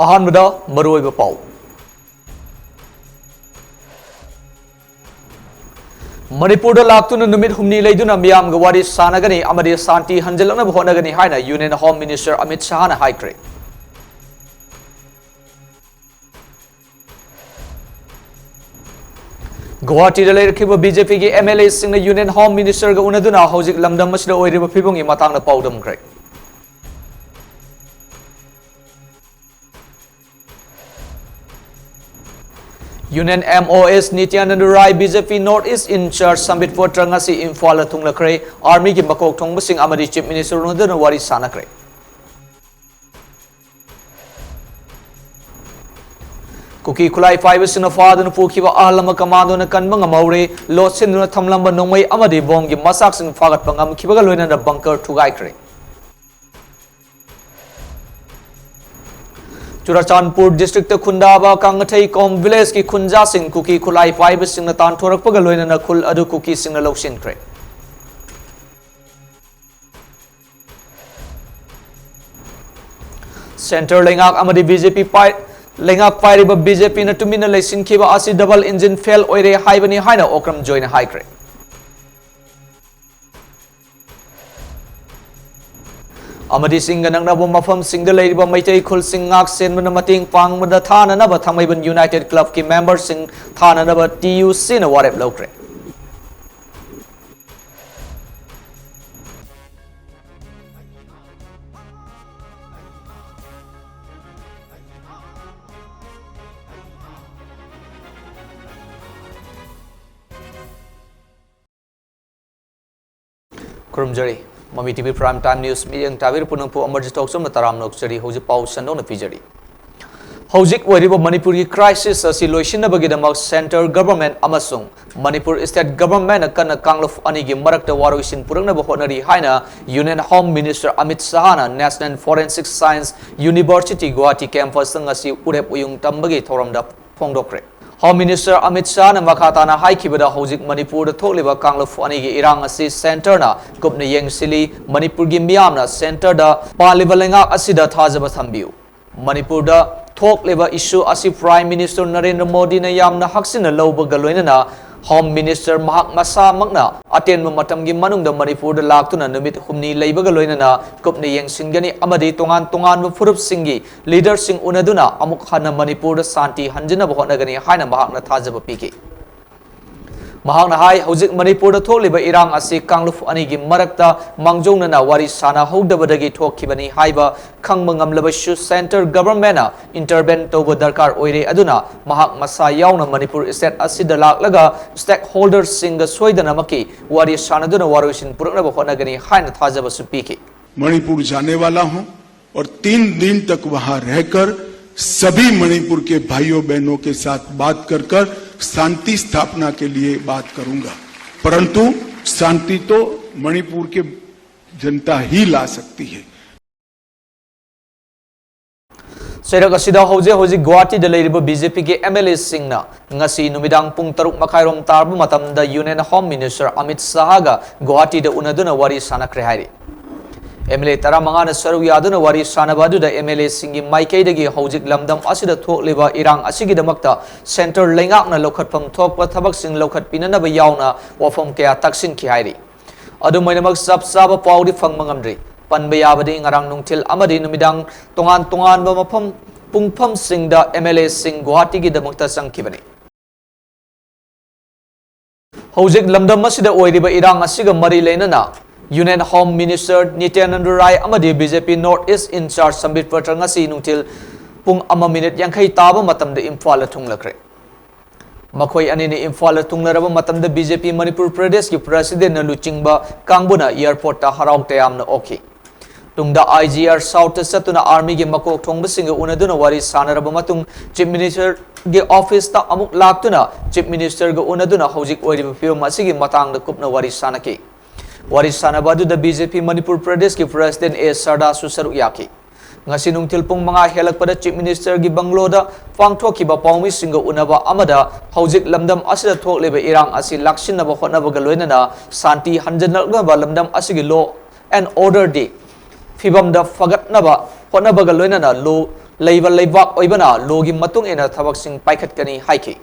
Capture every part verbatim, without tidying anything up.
ꯑꯍꯥꯟꯕꯗ ꯃꯔꯨꯑꯣꯏꯕ ꯄꯥꯎ꯫ ꯃꯅꯤꯄꯨꯔꯗ ꯂꯥꯛꯇꯨꯅ ꯅꯨꯃꯤꯠ ꯍꯨꯝꯅꯤ ꯂꯩꯗꯨꯅ ꯃꯤꯌꯥꯝꯒ ꯋꯥꯔꯤ ꯁꯥꯟꯅꯒꯅꯤ ꯑꯃꯗꯤ ꯁꯥꯟꯇꯤ ꯍꯟꯖꯤꯜꯂꯛꯅꯕ ꯍꯣꯠꯅꯒꯅꯤ ꯍꯥꯏꯅ Union Home Minister ꯑꯃꯤꯠ ꯁꯍꯥꯅ ꯍꯥꯏꯈ꯭ꯔꯦ꯫ ꯒꯨꯋꯥꯍꯥꯇꯤꯗ ꯂꯩꯔꯛꯈꯤꯕ BJPꯒꯤ MLAꯁꯤꯡꯅ Union Home Ministerꯒ ꯎꯅꯗꯨꯅ ꯍꯧꯖꯤꯛ ꯂꯝꯗꯝ ꯑꯁꯤꯗ ꯑꯣꯏꯔꯤꯕ ꯐꯤꯕꯝꯒꯤ ꯃꯇꯥꯡꯗ ꯄꯥꯎꯗꯝꯈ꯭ꯔꯦ꯫ Union MOS ꯅꯤꯇ꯭ꯌꯥꯅꯟꯗ Rai, BJP North East in charge ꯁꯝꯕꯤꯠ ꯄꯥꯇ꯭ꯔ ꯉꯁꯤ ꯏꯝꯐꯥꯜꯗ ꯊꯨꯡꯂꯈ꯭ꯔꯦ꯫ Armyꯒꯤ ꯃꯀꯣꯛ ꯊꯣꯡꯕꯁꯤꯡ ꯑꯃꯗꯤ Chief Minister ꯎꯅꯗꯨꯅ ꯋꯥꯔꯤ ꯁꯥꯟꯅꯈ꯭ꯔꯦ꯫ ꯀꯨꯀꯤ ꯈꯨꯠꯂꯥꯏ ꯄꯥꯏꯕꯁꯤꯡꯅ ꯐꯥꯗꯨꯅ ꯄꯨꯈꯤꯕ ꯑꯍꯜ ꯑꯃ ꯀꯃꯥꯟꯗꯣꯅ ꯀꯟꯕ ꯉꯝꯍꯧꯔꯦ꯫ ꯂꯣꯠꯁꯤꯟꯗꯨꯅ ꯊꯝꯂꯝꯕ ꯅꯣꯡꯃꯩ ꯑꯃꯗꯤ ꯕꯣꯝꯒꯤ ꯃꯆꯥꯛꯁꯤꯡ ꯐꯥꯒꯠꯄ ꯉꯝꯈꯤꯕꯒ ꯂꯣꯏꯅꯅ bunker ꯊꯨꯒꯥꯏꯈ꯭ꯔꯦ꯫ ꯆꯨꯔꯆꯥꯟꯄꯨꯔ districtꯇ ꯈꯨꯟꯗꯥꯕ ꯀꯥꯡꯉꯊꯩ ꯀꯣꯝ villageꯀꯤ ꯈꯨꯟꯖꯥꯁꯤꯡ ꯀꯨꯀꯤ ꯈꯨꯠꯂꯥꯏ ꯄꯥꯏꯕꯁꯤꯡꯅ ꯇꯥꯟꯊꯣꯔꯛꯄꯒ ꯂꯣꯏꯅꯅ ꯈꯨꯜ ꯑꯗꯨ ꯀꯨꯀꯤꯁꯤꯡꯅ ꯂꯧꯁꯤꯟꯈ꯭ꯔꯦ꯫ Centre ꯂꯩꯉꯥꯛ ꯑꯃꯗꯤ BJP ꯄꯥꯏ-, ꯂꯩꯉꯥꯛ ꯄꯥꯏꯔꯤꯕ BJPꯅ ꯇꯨꯃꯤꯟꯅ ꯂꯩꯁꯤꯟꯈꯤꯕ ꯑꯁꯤ double engine fail ꯑꯣꯏꯔꯦ ꯍꯥꯏꯕꯅꯤ ꯍꯥꯏꯅ ꯑꯣꯀ꯭ꯔꯝ ꯖꯣꯏꯅ ꯍꯥꯏꯈ꯭ꯔꯦ꯫ ꯑꯃꯗꯤ ꯆꯤꯡꯒ ꯅꯛꯅꯕ ꯃꯐꯝꯁꯤꯡꯗ ꯂꯩꯔꯤꯕ ꯃꯩꯇꯩ ꯈꯨꯜꯁꯤꯡ ꯉꯥꯛ ꯁꯦꯟꯕꯗ ꯃꯇꯦꯡ ꯄꯥꯡꯕꯗ ꯊꯥꯅꯅꯕ ꯊꯥꯡꯃꯩꯕꯟ United Clubꯀꯤ memberꯁꯤꯡ ꯊꯥꯅꯅꯕ TUCꯅ ꯋꯥꯔꯦꯞ ꯂꯧꯈ꯭ꯔꯦ꯫ ꯈꯨꯔꯨꯝꯖꯔꯤ꯫ ꯃꯃꯤ TV Prime Time News ꯃꯤꯠꯌꯦꯡ ꯇꯥꯕꯤꯔꯤꯕ ꯄꯨꯝꯅꯃꯛꯄꯨ ꯑꯃꯔꯖꯤꯠ ꯊꯣꯛꯆꯣꯝꯅ ꯇꯔꯥꯝꯅ ꯑꯣꯛꯆꯔꯤ꯫ ꯍꯧꯖꯤꯛ ꯄꯥꯎ ꯁꯟꯗꯣꯛꯅ ꯄꯤꯖꯔꯤ꯫ ꯍꯧꯖꯤꯛ ꯑꯣꯏꯔꯤꯕ ꯃꯅꯤꯄꯨꯔꯒꯤ crisis ꯑꯁꯤ ꯂꯣꯏꯁꯤꯟꯅꯕꯒꯤꯗꯃꯛ centre government ꯑꯃꯁꯨꯡ ꯃꯅꯤꯄꯨꯔ state governmentꯅ ꯀꯟꯅ ꯀꯥꯡꯂꯨꯞ ꯑꯅꯤꯒꯤ ꯃꯔꯛꯇ ꯋꯥꯔꯣꯏꯁꯤꯟ ꯄꯨꯔꯛꯅꯕ ꯍꯣꯠꯅꯔꯤ ꯍꯥꯏꯅ Union Home Minister Amit ꯁꯍꯥꯅ National Forensic Science University Guwahati campusꯇ ꯉꯁꯤ ꯎꯔꯦꯞ ꯎꯌꯨꯡ ꯇꯝꯕꯒꯤ ꯊꯧꯔꯝꯗ ꯐꯣꯡꯗꯣꯛꯈ꯭ꯔꯦ꯫ Home Minister ꯑꯃꯤꯠ ꯁꯍꯥꯅ ꯃꯈꯥ ꯇꯥꯅ ꯍꯥꯏꯈꯤꯕꯗ, ꯍꯧꯖꯤꯛ ꯃꯅꯤꯄꯨꯔꯗ ꯊꯣꯛꯂꯤꯕ ꯀꯥꯡꯂꯨꯞ ꯑꯅꯤꯒꯤ ꯏꯔꯥꯡ ꯑꯁꯤ centreꯅ ꯀꯨꯞꯅ ꯌꯦꯡꯁꯤꯜꯂꯤ꯫ ꯃꯅꯤꯄꯨꯔꯒꯤ ꯃꯤꯌꯥꯝꯅ centreꯗ ꯄꯥꯜꯂꯤꯕ ꯂꯩꯉꯥꯛ ꯑꯁꯤꯗ ꯊꯥꯖꯕ ꯊꯝꯕꯤꯌꯨ꯫ ꯃꯅꯤꯄꯨꯔꯗ ꯊꯣꯛꯂꯤꯕ issue ꯑꯁꯤ Prime Minister ꯅꯔꯦꯟꯗ꯭ꯔ ꯃꯣꯗꯤꯅ ꯌꯥꯝꯅ ꯍꯛꯆꯤꯟꯅ ꯂꯧꯕꯒ ꯂꯣꯏꯅꯅ Home Minister ꯃꯍꯥꯛ ꯃꯁꯥꯃꯛꯅ ꯑꯇꯦꯟꯕ ꯃꯇꯝꯒꯤ ꯃꯅꯨꯡꯗ ꯃꯅꯤꯄꯨꯔꯗ ꯂꯥꯛꯇꯨꯅ ꯅꯨꯃꯤꯠ ꯍꯨꯝꯅꯤ ꯂꯩꯕꯒ ꯂꯣꯏꯅꯅ ꯀꯨꯞꯅ ꯌꯦꯡꯁꯤꯟꯒꯅꯤ ꯑꯃꯗꯤ ꯇꯣꯉꯥꯟ ꯇꯣꯉꯥꯟꯕ ꯐꯨꯔꯨꯞꯁꯤꯡꯒꯤ leaderꯁꯤꯡ ꯎꯅꯗꯨꯅ ꯑꯃꯨꯛ ꯍꯟꯅ ꯃꯅꯤꯄꯨꯔꯗ ꯁꯥꯟꯇꯤ ꯍꯟꯖꯤꯟꯅꯕ ꯍꯣꯠꯅꯒꯅꯤ ꯍꯥꯏꯅ ꯃꯍꯥꯛꯅ ꯊꯥꯖꯕ ꯄꯤꯈꯤ꯫ ꯃꯍꯥꯛꯅ ꯍꯥꯏ, ꯍꯧꯖꯤꯛ ꯃꯅꯤꯄꯨꯔꯗ ꯊꯣꯛꯂꯤꯕ ꯏꯔꯥꯡ ꯑꯁꯤ ꯀꯥꯡꯂꯨꯞ ꯑꯅꯤꯒꯤ ꯃꯔꯛꯇ ꯃꯥꯡꯖꯧꯅꯅ ꯋꯥꯔꯤ ꯁꯥꯅꯍꯧꯗꯕꯗꯒꯤ ꯊꯣꯛꯈꯤꯕꯅꯤ ꯍꯥꯏꯕ ꯈꯪꯕ ꯉꯝꯂꯕꯁꯨ, Centre Governmentꯅ intervene ꯇꯧꯕ ꯗꯔꯀꯥꯔ ꯑꯣꯏꯔꯦ꯫ ꯑꯗꯨꯅ ꯃꯍꯥꯛ ꯃꯁꯥ ꯌꯥꯎꯅ ꯃꯅꯤꯄꯨꯔ state ꯑꯁꯤꯗ ꯂꯥꯛꯂꯒ stakeholderꯁꯤꯡꯒ ꯁꯣꯏꯗꯅꯃꯛꯀꯤ ꯋꯥꯔꯤ ꯁꯥꯅꯗꯨꯅ ꯋꯥꯔꯣꯏꯁꯤꯟ ꯄꯨꯔꯛꯅꯕ ꯍꯣꯠꯅꯒꯅꯤ ꯍꯥꯏꯅ ꯊꯥꯖꯕꯁꯨ ꯄꯤꯈꯤ꯫ मणिपुर जाने वाला हूं और तीन दिन तक वहां रहकर सभी मणिपुर के भाइयों बहनों के साथ बात कर कर शांति स्थापना के लिए बात करूंगा। परंतु शांति तो मणिपुर के जनता ही ला सकती है। ꯆꯩꯔꯛ ꯑꯁꯤꯗ ꯍꯧꯖꯤꯛ ꯍꯧꯖꯤꯛ ꯒꯨꯋꯥꯍꯥꯇꯤꯗ ꯂꯩꯔꯤꯕ BJPꯒꯤ MLAꯁꯤꯡꯅ ꯉꯁꯤ ꯅꯨꯃꯤꯗꯥꯡ ꯄꯨꯡ ꯇꯔꯨꯛ ꯃꯈꯥꯏꯔꯣꯝ ꯇꯥꯔꯕ ꯃꯇꯝꯗ Union Home Minister ꯑꯃꯤꯠ ꯁꯥꯍꯒ ꯒꯨꯋꯥꯍꯥꯇꯤꯗ ꯎꯅꯗꯨꯅ ꯋꯥꯔꯤ ꯁꯥꯟꯅꯈ꯭ꯔꯦ ꯍꯥꯏꯔꯤ꯫ MLA ꯇꯔꯥꯃꯉꯥꯅ ꯁꯔꯨꯛ ꯌꯥꯗꯨꯅ ꯋꯥꯔꯤ ꯁꯥꯟꯅꯕ ꯑꯗꯨꯗ MLAꯁꯤꯡꯒꯤ ꯃꯥꯏꯀꯩꯗꯒꯤ ꯍꯧꯖꯤꯛ ꯂꯝꯗꯝ ꯑꯁꯤꯗ ꯊꯣꯛꯂꯤꯕ ꯏꯔꯥꯡ ꯑꯁꯤꯒꯤꯗꯃꯛꯇ Centre ꯂꯩꯉꯥꯛꯅ ꯂꯧꯈꯠꯐꯝ ꯊꯣꯛꯄ ꯊꯕꯛꯁꯤꯡ ꯂꯧꯈꯠꯄꯤꯅꯅꯕ ꯌꯥꯎꯅ ꯋꯥꯐꯝ ꯀꯌꯥ ꯇꯛꯁꯤꯟꯈꯤ ꯍꯥꯏꯔꯤ꯫ ꯑꯗꯨꯝ ꯑꯣꯏꯅꯃꯛ, ꯆꯞ ꯆꯥꯕ ꯄꯥꯎꯗꯤ ꯐꯪꯕ ꯉꯝꯗ꯭ꯔꯤ꯫ ꯄꯟꯕ ꯌꯥꯕꯗꯤ, ꯉꯔꯥꯡ ꯅꯨꯡꯊꯤꯜ ꯑꯃꯗꯤ ꯅꯨꯃꯤꯗꯥꯡ ꯇꯣꯉꯥꯟ ꯇꯣꯉꯥꯟꯕ ꯃꯐꯝ ꯄꯨꯡꯐꯝꯁꯤꯡꯗ MLAꯁꯤꯡ ꯒꯨꯋꯥꯍꯥꯇꯤꯒꯤꯗꯃꯛꯇ ꯆꯪꯈꯤꯕꯅꯤ꯫ ꯍꯧꯖꯤꯛ ꯂꯝꯗꯝ ꯑꯁꯤꯗ ꯑꯣꯏꯔꯤꯕ ꯏꯔꯥꯡ ꯑꯁꯤꯒ ꯃꯔꯤ ꯂꯩꯅꯅ Union Home Minister ꯅꯤꯇ꯭ꯌꯥꯅꯟꯗ ꯔꯥꯏ ꯑꯃꯗꯤ BJP North East in-charge ꯁꯝꯕꯤꯠ ꯄꯥꯇ꯭ꯔ ꯉꯁꯤ ꯅꯨꯡꯊꯤꯜ ꯄꯨꯡ ꯑꯃ ꯃꯤꯅꯤꯠ ꯌꯥꯡꯈꯩ ꯇꯥꯕ ꯃꯇꯝꯗ ꯏꯝꯐꯥꯜꯗ ꯊꯨꯡꯂꯈ꯭ꯔꯦ꯫ ꯃꯈꯣꯏ ꯑꯅꯤꯅ ꯏꯝꯐꯥꯜꯗ ꯊꯨꯡꯂꯔꯕ ꯃꯇꯝꯗ BJP ꯃꯅꯤꯄꯨꯔ ꯄ꯭ꯔꯗꯦꯁꯀꯤ Presidentꯅ ꯂꯨꯆꯤꯡꯕ ꯀꯥꯡꯕꯨꯅ airportꯇ ꯍꯔꯥꯎ ꯇꯌꯥꯝꯅ ꯑꯣꯛꯈꯤ꯫ ꯇꯨꯡꯗ IGR Southꯇ ꯆꯠꯇꯨꯅ Armyꯒꯤ ꯃꯀꯣꯛ ꯊꯣꯡꯕꯁꯤꯡꯒ ꯎꯅꯗꯨꯅ ꯋꯥꯔꯤ ꯁꯥꯟꯅꯔꯕ ꯃꯇꯨꯡ, Chief Ministerꯒꯤ officeꯇ ꯑꯃꯨꯛ ꯂꯥꯛꯇꯨꯅ Chief Ministerꯒ ꯎꯅꯗꯨꯅ ꯍꯧꯖꯤꯛ ꯑꯣꯏꯔꯤꯕ ꯐꯤꯕꯝ ꯑꯁꯤꯒꯤ ꯃꯇꯥꯡꯗ ꯀꯨꯞꯅ ꯋꯥꯔꯤ ꯁꯥꯟꯅꯈꯤ꯫ ꯋꯥꯔꯤ ꯁꯥꯟꯅꯕ ꯑꯗꯨꯗ BJP ꯃꯅꯤꯄꯨꯔ ꯄ꯭ꯔꯗꯦꯁꯀꯤ President ꯑꯦ ꯁꯔꯗꯥꯁꯨ ꯁꯔꯨꯛ ꯌꯥꯈꯤ꯫ ꯉꯁꯤ ꯅꯨꯡꯊꯤꯜ ꯄꯨꯡ ꯃꯉꯥ ꯍꯦꯜꯂꯛꯄꯗ Chief Ministerꯒꯤ bungalow ꯗ ꯄꯥꯡꯊꯣꯛꯈꯤꯕ ꯄꯥꯎꯃꯤꯁꯤꯡꯒ ꯎꯅꯕ ꯑꯃꯗ ꯍꯧꯖꯤꯛ ꯂꯝꯗꯝ ꯑꯁꯤꯗ ꯊꯣꯛꯂꯤꯕ ꯏꯔꯥꯡ ꯑꯁꯤ ꯂꯥꯛꯁꯤꯟꯅꯕ ꯍꯣꯠꯅꯕꯒ ꯂꯣꯏꯅꯅ ꯁꯥꯟꯇꯤ ꯍꯟꯖꯤꯜꯂꯛꯅꯕ, ꯂꯝꯗꯝ ꯑꯁꯤꯒꯤ law and order ꯗꯤ ꯐꯤꯕꯝꯗ ꯐꯒꯠꯅꯕ ꯍꯣꯠꯅꯕꯒ ꯂꯣꯏꯅꯅ ꯂꯣ ꯂꯩꯕ ꯂꯩꯕꯥꯛ ꯑꯣꯏꯕꯅ ꯂꯣꯒꯤ ꯃꯇꯨꯡ ꯏꯟꯅ ꯊꯕꯛꯁꯤꯡ ꯄꯥꯏꯈꯠꯀꯅꯤ ꯍꯥꯏꯈꯤ꯫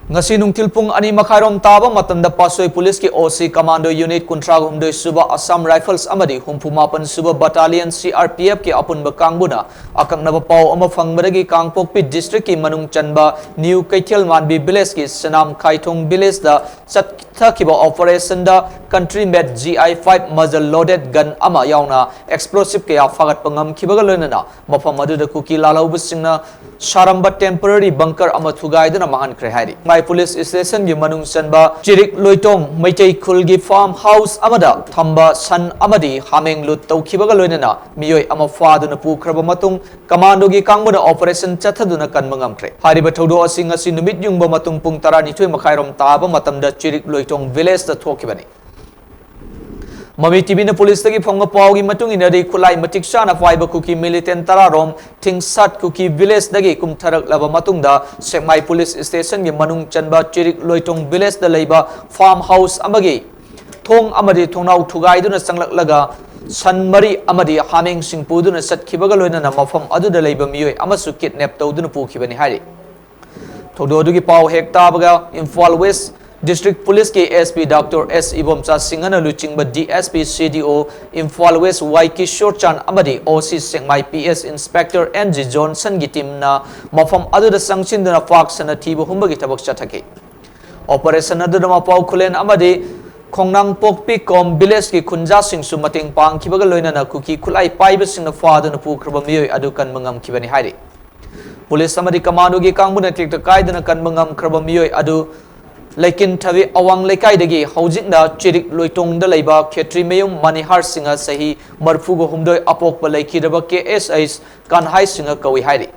ꯉꯁꯤ ꯅꯨꯡꯊꯤꯜ ꯄꯨꯡ ꯑꯅꯤ ꯃꯈꯥꯏꯔꯣꯝ ꯇꯥꯕ ꯃꯇꯝꯗ ꯄꯥꯠꯁꯣꯏ ꯄꯨꯂꯤꯁꯀꯤ ꯑꯣ ꯁꯤ ꯀꯃꯥꯟꯗꯣ ꯌꯨꯅꯤꯠ ꯀꯨꯟꯊ꯭ꯔꯥ ꯍꯨꯝꯗꯣꯏ ꯁꯨꯕ ꯑꯁꯥꯝ ꯔꯥꯏꯐꯜꯁ ꯑꯃꯗꯤ ꯍꯨꯝꯐꯨ ꯃꯥꯄꯟ ꯁꯨꯕ ꯕꯠꯇꯥꯂꯤꯌꯟ ꯁꯤ ꯑꯥꯔ ꯄꯤ ꯑꯦꯐꯀꯤ ꯑꯄꯨꯟꯕ ꯀꯥꯡꯕꯨꯅ ꯑꯀꯛꯅꯕ ꯄꯥꯎ ꯑꯃ ꯐꯪꯕꯗꯒꯤ ꯀꯥꯡꯄꯣꯛꯄꯤ ꯗꯤꯁꯇ꯭ꯔꯤꯛꯀꯤ ꯃꯅꯨꯡ ꯆꯟꯕ ꯅ꯭ꯌꯨ ꯀꯩꯊꯦꯜ ꯃꯥꯟꯕꯤ ꯚꯤꯂꯦꯖꯀꯤ ꯁꯅꯥꯝ ꯈꯥꯏꯊꯣꯡ ꯚꯤꯂꯦꯖꯇ ꯆꯠꯊꯈꯤꯕ ꯑꯣꯄꯔꯦꯁꯟꯗ ꯀꯟꯇ꯭ꯔꯤ ꯃꯦꯠ ꯖꯤ ꯑꯥꯏ ꯐꯥꯏꯚ ꯃꯖꯜ ꯂꯣꯗꯦꯗ ꯒꯟ ꯑꯃ ꯌꯥꯎꯅ ꯑꯦꯛꯁꯄ꯭ꯂꯣꯁꯤꯚ ꯀꯌꯥ ꯐꯥꯒꯠꯄ ꯉꯝꯈꯤꯕꯒ ꯂꯣꯏꯅꯅ ꯃꯐꯝ ꯑꯗꯨꯗ ꯀꯨꯀꯤ ꯂꯥꯜꯍꯧꯕꯁꯤꯡꯅ ꯁꯥꯔꯝꯕ ꯇꯦꯝꯄꯔꯔꯤ ꯕꯪꯀꯔ ꯑꯃ ꯊꯨꯒꯥꯏꯗꯨꯅ ꯃꯥꯡꯍꯟꯈ꯭ꯔꯦ ꯍꯥꯏꯔꯤ꯫ ꯁꯦꯛꯃꯥꯏ ꯄꯨꯂꯤꯁ ꯁ꯭ꯇꯦꯁꯟꯒꯤ ꯃꯅꯨꯡ ꯆꯟꯕ ꯆꯤꯔꯤꯛ ꯂꯣꯏꯇꯣꯡ ꯃꯩꯇꯩ ꯈꯨꯜꯒꯤ ꯐꯥꯔꯝ ꯍꯥꯎꯁ ꯑꯃꯗ ꯊꯝꯕ ꯁꯟ ꯑꯃꯗꯤ ꯍꯥꯃꯦꯡ ꯂꯨꯠ ꯇꯧꯈꯤꯕꯒ ꯂꯣꯏꯅꯅ ꯃꯤꯑꯣꯏ ꯑꯃ ꯐꯥꯗꯨꯅ ꯄꯨꯈ꯭ꯔꯕ ꯃꯇꯨꯡ ꯀꯃꯥꯟꯗꯣꯒꯤ ꯀꯥꯡꯕꯨꯅ ꯑꯣꯄꯔꯦꯁꯟ ꯆꯠꯊꯗꯨꯅ ꯀꯟꯕ ꯉꯝꯈ꯭ꯔꯦ꯫ ꯍꯥꯏꯔꯤꯕ ꯊꯧꯗꯣꯛ ꯑꯁꯤ ꯉꯁꯤ ꯅꯨꯃꯤꯠ ꯌꯨꯡꯕ ꯃꯇꯨꯡ ꯄꯨꯡ ꯇꯔꯥꯅꯤꯊꯣꯏ ꯃꯈꯥꯏꯔꯣꯝ ꯇꯥꯕ ꯃꯇꯝꯗ ꯆꯤꯔꯤꯛ ꯂꯣꯏꯇꯣꯡ ꯚꯤꯂꯦꯖꯇ ꯊꯣꯛꯈꯤꯕꯅꯤ꯫ ꯃꯃꯤ ꯇꯤꯚꯤꯅ ꯄꯨꯂꯤꯁꯇꯒꯤ ꯐꯪꯕ ꯄꯥꯎꯒꯤ ꯃꯇꯨꯡ ꯏꯟꯅꯗꯤ, ꯈꯨꯠꯂꯥꯏ ꯃꯇꯤꯛ ꯆꯥꯅ ꯄꯥꯏꯕ ꯀꯨꯀꯤ ꯃꯤꯂꯤꯇꯦꯟ ꯇꯔꯥꯔꯣꯝ ꯊꯤꯡꯁꯥꯠ ꯀꯨꯀꯤ ꯚꯤꯂꯦꯖꯇꯒꯤ ꯀꯨꯝꯊꯔꯛꯂꯕ ꯃꯇꯨꯡꯗ, ꯁꯦꯛꯃꯥꯏ ꯄꯨꯂꯤꯁ ꯁ꯭ꯇꯦꯁꯟꯒꯤ ꯃꯅꯨꯡ ꯆꯟꯕ ꯆꯤꯔꯤꯛ ꯂꯣꯏꯇꯣꯡ ꯚꯤꯂꯦꯖꯇ ꯂꯩꯕ ꯐꯥꯔꯝ ꯍꯥꯎꯁ ꯑꯃꯒꯤ ꯊꯣꯡ ꯑꯃꯗꯤ ꯊꯣꯡꯅꯥꯎ ꯊꯨꯒꯥꯏꯗꯨꯅ ꯆꯪꯂꯛꯂꯒ, ꯁꯟ ꯃꯔꯤ ꯑꯃꯗꯤ ꯍꯥꯃꯦꯡꯁꯤꯡ ꯄꯨꯗꯨꯅ ꯆꯠꯈꯤꯕꯒ ꯂꯣꯏꯅꯅ ꯃꯐꯝ ꯑꯗꯨꯗ ꯂꯩꯕ ꯃꯤꯑꯣꯏ ꯑꯃꯁꯨ ꯀꯤꯗꯅꯦꯞ ꯇꯧꯗꯨꯅ ꯄꯨꯈꯤꯕꯅꯤ ꯍꯥꯏꯔꯤ꯫ ꯊꯧꯗꯣꯛ ꯑꯗꯨꯒꯤ ꯄꯥꯎ ꯍꯦꯛ ꯇꯥꯕꯒ ꯏꯝꯐꯥꯜ ꯋꯦꯁ ꯗꯤꯁꯇ꯭ꯔꯤꯛ ꯄꯨꯂꯤꯁꯀꯤ ꯑꯦꯁ ꯄꯤ ꯗꯥꯛꯇꯔ ꯑꯦꯁ ꯏꯕꯣꯝꯆꯥ ꯁꯤꯡꯍꯅ ꯂꯨꯆꯤꯡꯕ ꯗꯤ ꯑꯦꯁ ꯄꯤ ꯁꯤ ꯗꯤ ꯑꯣ ꯏꯝꯐꯥꯜ ꯋꯦꯁ ꯋꯥꯏ ꯀꯤꯁꯣꯔ ꯆꯥꯟ ꯑꯃꯗꯤ O C Sekmai P S inspector N G ꯖꯣꯟꯁꯟꯒꯤ ꯇꯤꯝꯅ ꯃꯐꯝ ꯑꯗꯨꯗ ꯆꯪꯁꯤꯟꯗꯨꯅ ꯄꯥꯛ ꯁꯟꯅ ꯊꯤꯕ ꯍꯨꯝꯕꯒꯤ ꯊꯕꯛ ꯆꯠꯊꯈꯤ꯫ ꯑꯣꯄꯔꯦꯁꯟ ꯑꯗꯨꯗ ꯃꯄꯥꯎ ꯈꯨꯂꯦꯟ ꯑꯃꯗꯤ ꯈꯣꯡꯅꯥꯡꯄꯣꯛꯄꯤ ꯀꯣꯝ ꯚꯤꯂꯦꯖꯀꯤ ꯈꯨꯟꯖꯥꯁꯤꯡꯁꯨ ꯃꯇꯦꯡ ꯄꯥꯡꯈꯤꯕꯒ ꯂꯣꯏꯅꯅ ꯀꯨꯀꯤ ꯈꯨꯠꯂꯥꯏ ꯄꯥꯏꯕꯁꯤꯡꯅ ꯐꯥꯗꯨꯅ ꯄꯨꯈ꯭ꯔꯕ ꯃꯤꯑꯣꯏ ꯑꯗꯨ ꯀꯟꯕ ꯉꯝꯈꯤꯕꯅꯤ ꯍꯥꯏꯔꯤ꯫ ꯄꯨꯂꯤꯁ ꯑꯃꯗꯤ ꯀꯃꯥꯟꯗꯣꯒꯤ ꯀꯥꯡꯕꯨꯅ ꯇꯦꯛꯇ ꯀꯥꯏꯗꯅ ꯀꯟꯕ ꯉꯝꯈ꯭ꯔꯕ ꯃꯤꯑꯣꯏ ꯑꯗꯨ ꯂꯩꯀꯤꯟ ꯊꯕꯤ ꯑꯋꯥꯡ ꯂꯩꯀꯥꯏꯗꯒꯤ ꯍꯧꯖꯤꯛꯅ ꯆꯤꯔꯤꯛ ꯂꯣꯏꯇꯣꯡꯗ ꯂꯩꯕ ꯈꯦꯇ꯭ꯔꯤꯃꯌꯨꯝ ꯃꯅꯤꯍꯥꯔ ꯁꯤꯡꯍ, ꯆꯍꯤ ꯃꯔꯤꯐꯨꯒ ꯍꯨꯝꯗꯣꯏ, ꯑꯄꯣꯛꯄ ꯂꯩꯈꯤꯗ꯭ꯔꯕ ꯀꯦ ꯑꯦꯁ ꯑꯩꯆ ꯀꯥꯟꯍꯥꯏ ꯁꯤꯡꯍ ꯀꯧꯏ ꯍꯥꯏꯔꯤ꯫